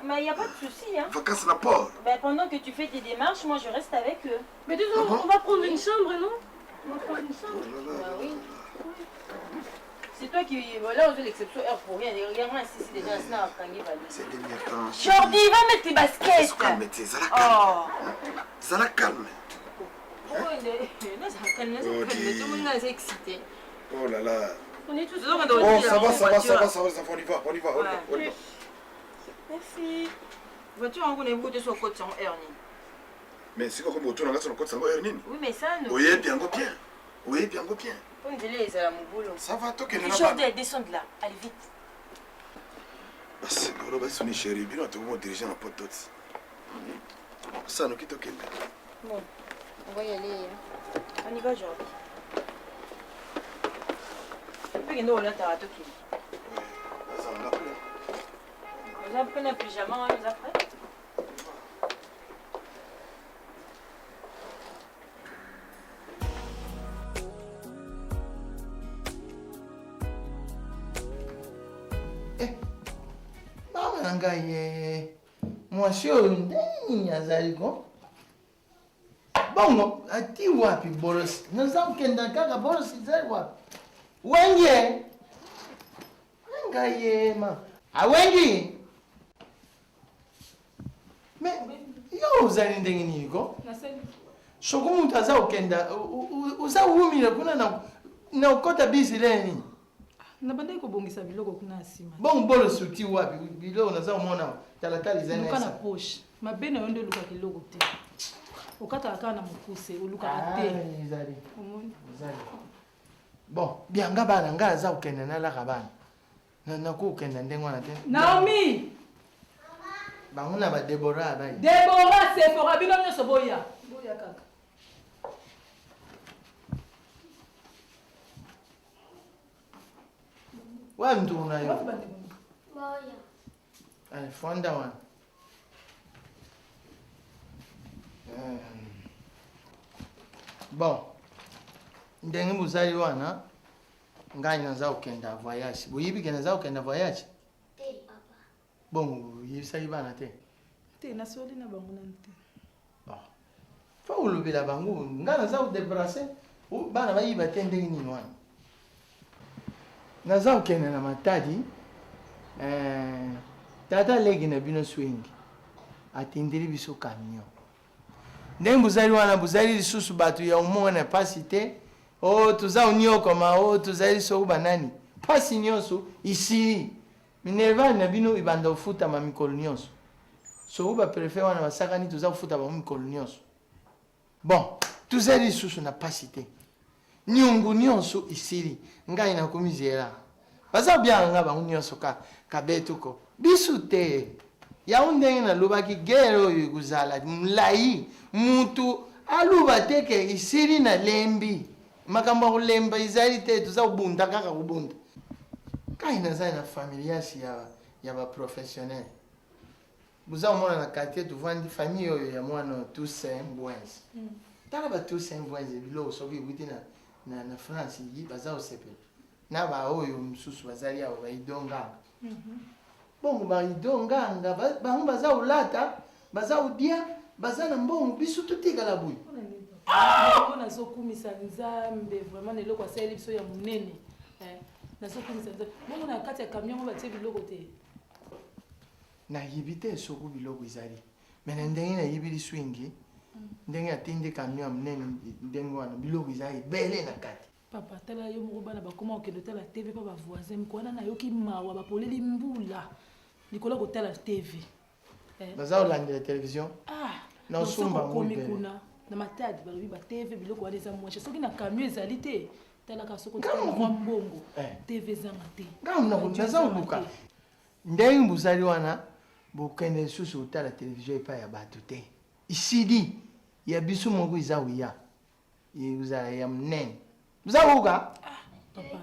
Mais il n'y a pas de souci. Hein. vacances na port. Ben, pendant que tu fais tes démarches, moi je reste avec eux. Mais de toute façon, on va prendre une chambre, non? On va prendre une chambre. Bah oui. C'est toi qui. Voilà, on fait l'exception heure pour rien. Regarde-moi ici, c'est déjà un Ces derniers temps. Jordi, va mettre tes baskets. Calme, te, zala calme. Oh. Zala calme. Pourquoi il est. Là, ça calme, là, ça Oh, calme. dis. Tout le monde est excité. Oh là là. On est tous Bon, ça va, ça va, ça va, ça va, ça va, on y va, on y va, on y va, on y va. Merci. Voiture, on est beaucoup de son côté en heure. Mais sikoyo komi otuna nga so nakotisa yango heure nini? Oui, mais ça, nous. Oyebi yango bien. Oyebi yango bien. On dirait les boulot. Ça va, tokende na Jordi, bana. descends de là. Allez, vite. Basi koloba soni chérie, bino tokomo diriger na poto ti. Sanoki tokende. Bon, on va y aller. Hein. On y va, Jordi. Mpe kende olataka tokende. Nazala nga kuna. Oza mpe na pyjama wana oza prêt? Bana na ngai eh, mwasi oyo ndenge nini azali ko bongo ati wapi bolosi naza kokenda kaka bolosi ezali wapi wenge ngai ye ma awengi me yo ozali ndenge nini ko soko moto aza kokenda oza wumila kuna na okota bisi lene nini nabandaki kobongisa biloko kuna ya nsima bongo bolosi oti wapi biloko naza komona talatala ezali luka na poche mabe na yo nde olukaka eloko te okataka kaka na mokuse olukaka te ah, ezali bon bianga bana ngai aza kokende nalaka bana nakokenda ndenge wana te naomi bango na badebora bai debora sefora bino nyonso boya boya kaka Wa ndugu na yo. Allez, fanda wana. Euh, bon, ndenge bozali wana ngai naza kokenda voyage. Boyebi ke naza kokenda voyage? Te papa. Bongo oyebisaki bana te? Te, nasoli na bango nanu te. Oh. Fa olobela bango, ngai naza kodeplace bana bayiba te ndenge nini wana? Naza kokende na Matadi, eh, tata leki na bino Swing atindeli biso camion. Ndenge bozali wana, bozali lisusu bato ya omona pasi te. Oh, toza oniokoma, oh, tozali soko banani. Pasi nyonso isili. Minerval na bino ebanda kofutama mikolo nionso. Soko ba prefet wana basakani toza kofuta bango mikolo nionso. Bon, tozali lisusu na pasi te. Niongo nionso esili. Ngai nakomi zela. Baza kobianga nga bango nionso ka kabetu ko. Bisu te. Yango ndenge nalobaki guerre oyo ekozala mulayi. Mutu aluba te ke esili nalembi. Makambo ya kolemba ezali te, toza kobunda kaka kobunda. Kai naza na familias ya, ya ba professionnel. Boza komona na quartier tovandi famille oyo ya mwana oyo Toussaint Mbwenze. Tala ba Toussaint Mbwenze biloko soki ewuti na, na, na France yi baza kosepela. Na ba oyo mosusu bazali awa ba Ido Nganga. Bongo ba Ido Nganga bango baza kolata, baza kodia, baza na mbongo biso totikala boye. Yango nazokumisa Nzambe vraiment na eloko asaleli biso ya monene. Eh, nazokumisa Nzambe. Bongo na kati ya camion yango batie biloko te. Nayebi te soki biloko ezali. Mais na ndenge nayebi liswingi, ndenge atindi camion ya monene ndenge wana biloko eza ebele na kati. Papa tala yo moko bana bakoma kokende otala TV pa ba voisin moko wana nayoki mawa bapoleli mbula likolo ya kotala TV. Eh. Baza kolandela television? Ah, na osomba ngo ebele. Kuna na Matadi balobi ba TV biloko wana eza moins cher. Soki na camion ezali te talaka soki otala mwa mbongo eh. TV ezanga te. Ngai naza koluka ndenge bozali wana bokende lisusu kotala television epai ya bato te. Isidi ya biso moko eza koya. Ekozala ya monene. Oza koyoka? Ah, papa,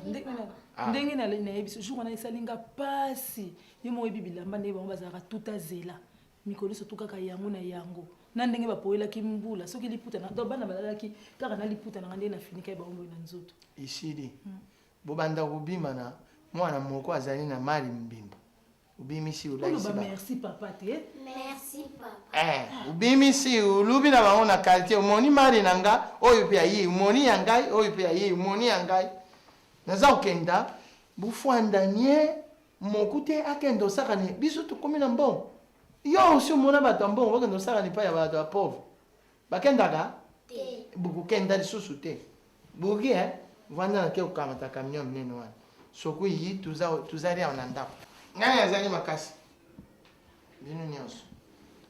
ah. ndenge nayebi biso jour wana esali nga mpasi yo moko oyebi bilamba ndenge bango bazalaka tuta zela mikolo nyonso tu kaka yango na yango na ndenge bapoyelaki mbula soki liputa na donc bana balalaki kaka na liputa na nga ndenge nafinikaki bango boye na nzoto esili bobanda kobima na mwana moko azali na mali mbimba obimisi olakisi oloba merci papa te merci papa eh obimisi olubi na bango na quartier omoni mari na nga oyo mpe aye omoni ya ngai oyo mpe aye omoni ya ngai naza kokenda bofanda nye moku te akende osakani biso tokomi na mbongo yo osi omona bato ya mbongo bakende osakani epai ya bato ya pauvre bakendaka bokokenda lisusu te boki eh vanda na ke kokamata camion monene wana soki yi tozali awa na ndako ngai azali makasi bino nyonso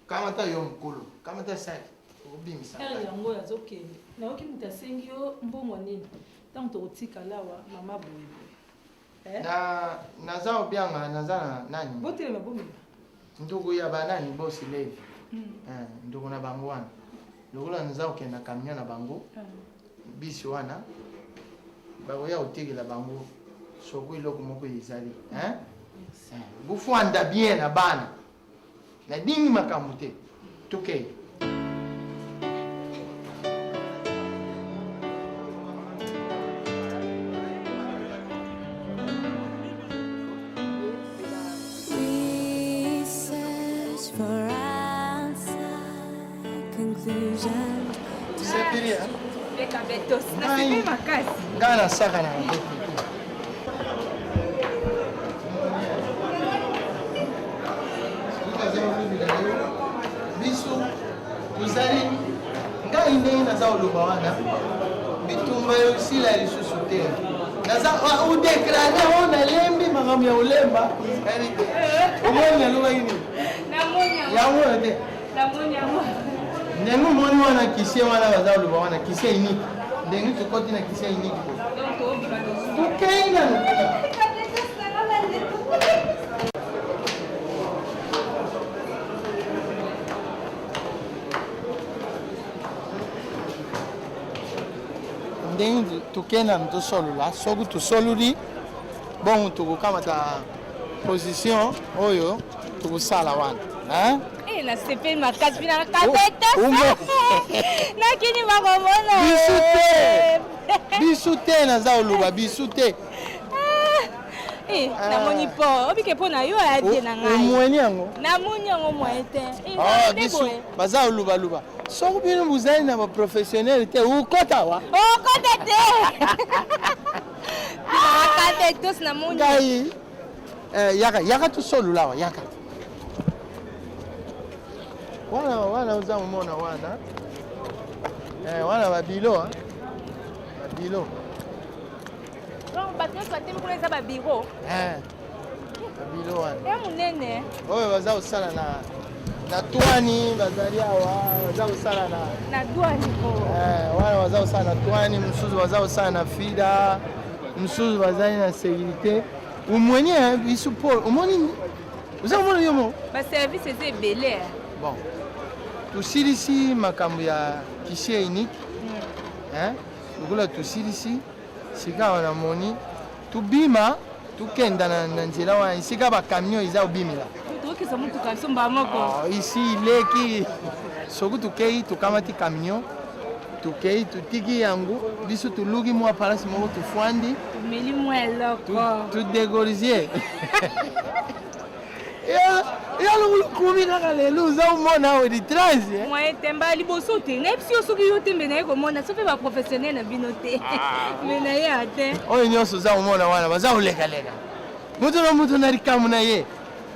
kamata yo mokolo kamata saki okobimisa ere yango oyo azokende nayoki moto asengi yo mbongo nini ntango tokotikala awa mama boye boye eh? na naza obianga naza na nani botelema bomela ndugu ya banani bosi levi eh, ndugu na bango wana lokola naza kokende na camion na bango bisi wana bakoya kotekela bango soko eloko moko ezali eh? Eh, bofanda bien na bana Nadingi makambo te. Tokei. We For answer, conclusion. Sepeli, hein? Leka betos, nasepeli makasi. Ngai nasaka na maboko te. Biso tozali ngai ndenge naza koloba wana bitumba esila lisusu te naza odeklare oyo nalembi makambo ya kolemba omoni nalobaki nini yango oyo te ndenge omoni wana kisie wana baza koloba wana kisie unique ndenge tokoti na kisie unique tokei nano kuna. Ndenge tokei nano tosolola, soki tosololi bongo tokokamata position oyo tokosala wana. Hein? Eh, nasepeli makasi mpe na kabeta nakini makomona bisu te bisu te naza koloba bisu te. Eh, namoni po obike mpo na yo ayabie na ngai omweni yango namoni yango moye te. Eh, Ah, nde bisu boye. Baza kolubaluba soki bino bozali na baprofessionnel te okota wa okota te kabetos namoni. Ngai eh, yaka yaka tosolola awa yaka wana wana oza komona wana eh, wana babilo hein? Babilo. Donc bato nyonso batemi kuna eza babiro. Eh, babilo wana ya monene. Oyo baza kosala na twani bazali awa baza kosala na na douane ko. Eh, wana baza kosala na twani, mosusu baza kosala na fida, mosusu bazali na sécurité omweni eh, biso po omoni oza komona yo moko. Baservice eza ebele eh. Bon, tosilisi makambo ya guichet unique hein? Lokola tosilisi sika awa namoni tobima tokenda na nzela wana esika bacamion eza kobimela. Tokokisa motuka biso mbala moko. Ah, isi ileki soki tokei tokamati camion tokei totiki yango biso toluki mwa palasi moko tofwandi. Tomeli mwa eloko. Tudégorgie ya lokulu kaka lelo oza omona awa ditrase. Moye te mbala liboso te nayebisi yo soki yo te mbe naye komona so mpe baprofessionnel na bino te me naye ya te. Oyo nyonso oza komona wana baza kolekaleka moto na moto na likambo na ye,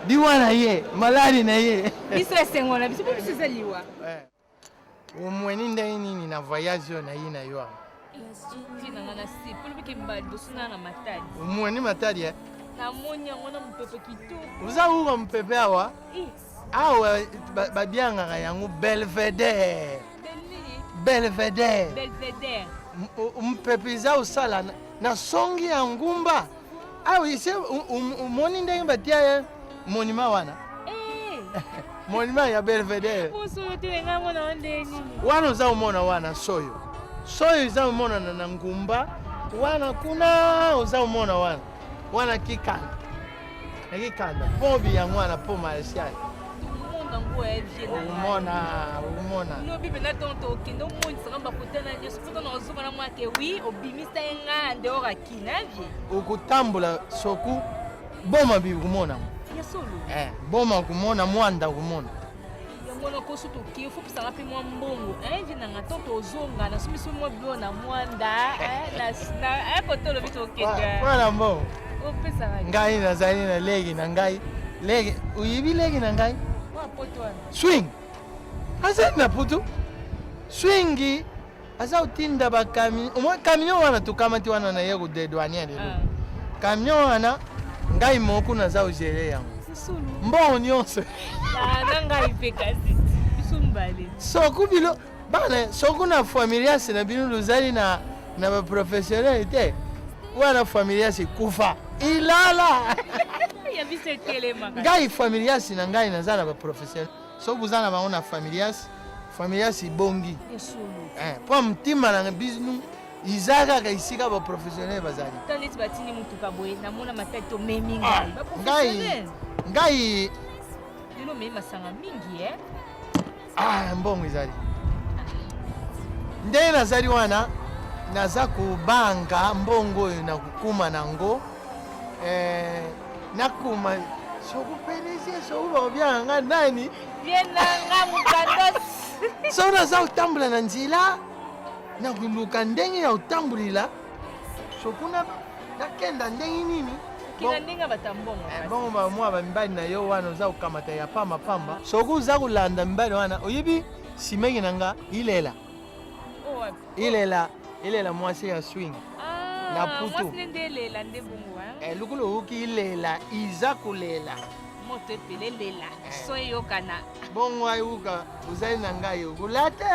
liwa na ye, maladi na ye. Biso esengo na biso mpe biso eza liwa. Omweni ndenge nini na voyage oyo nayi na yo awa? Ti na nga na sepeli mpe mbala liboso na na Matadi. Omweni Matadi eh? Namoni yango na mopepe kitoko. Oza kuka mopepe awa. Eh, Awa babiangaka yango belvedere. Nini? Belvedere. Belvedere. Mopepe eza kosala na songi ya ngumba awa ese omoni ndenge batia ye monument wana. Eh, monument ya belvedere. Mosolo te ngai mona wa ndenge nini? Wana oza komona wana soyo soyo eza komonana na ngumba wana kuna oza komona wana wana kikanda na kikanda pombi yango wana po marechal. Tomona ngo ya vie na ngai. Omona omona. Lobi mpena ntongo tokende omonisaka bakutana nyonso mpo tona ozoka na mwake wi obimisa ye ngai en dehors akina vie. Okotambola soku boma bi komona. Ya solo. Eh, boma komona mwanda komona. Yango wana koso toke fo pesanga mpe mwa mbongo vie na nga to tozonga nasomisi mwa bilo na mwanda kote olobi tokende. Wana mbongo opesaka. Ngai nazali na leki na ngai leki oyebi leki na ngai. Mwa poto wana. Swing azali na poto swingi aza kotinda bacamion omoi camion wana tokamati wana na ye kodedouanier lelo camion wana ngai moko naza kogere yango mbongo nyonso. Ah, na ngai mpe kasi biso mibale. Soku bilo bana soku na familias na bino lozali na baprofessionnel te wana familias ekufa ilala. Ya biso etelemaka. Ngai familias na ngai naza na baprofessionnel soki boza na bango na familias familias ebongi. Ya solo. Eh, mpo mtima na bino iza kaka esika baprofessionnel bazali. Ta neti batindi motuka boye namona Matadi tomemi ngai. Ngai baprofessionnel. Ngai lelo omemi masanga mingi e. Ah, mbongo ezali ndenge nazali wana naza kobanga mbongo oyo nakokuma nango eh, nakuma Soki PDG, soki bakobianga nga nani? Vie na nga mokandos. Soki naza kotambola na nzela, nakoluka ndenge ya kotambolela sokuna nakenda ndenge nini kina ndenge ya bato ya mbongo eh, bongo bamwa bamibali na yo wana oza kokamata ya pamba pamba soki oza kolanda mibali wana oyebi simeki na nga ilela oh, ilela ilela mwasi ya swing ah, na putu eh, lokola oyoki ilela iza kolela moto epele lela eh. so eyokana bongo ayuka ozali na ngai okola te.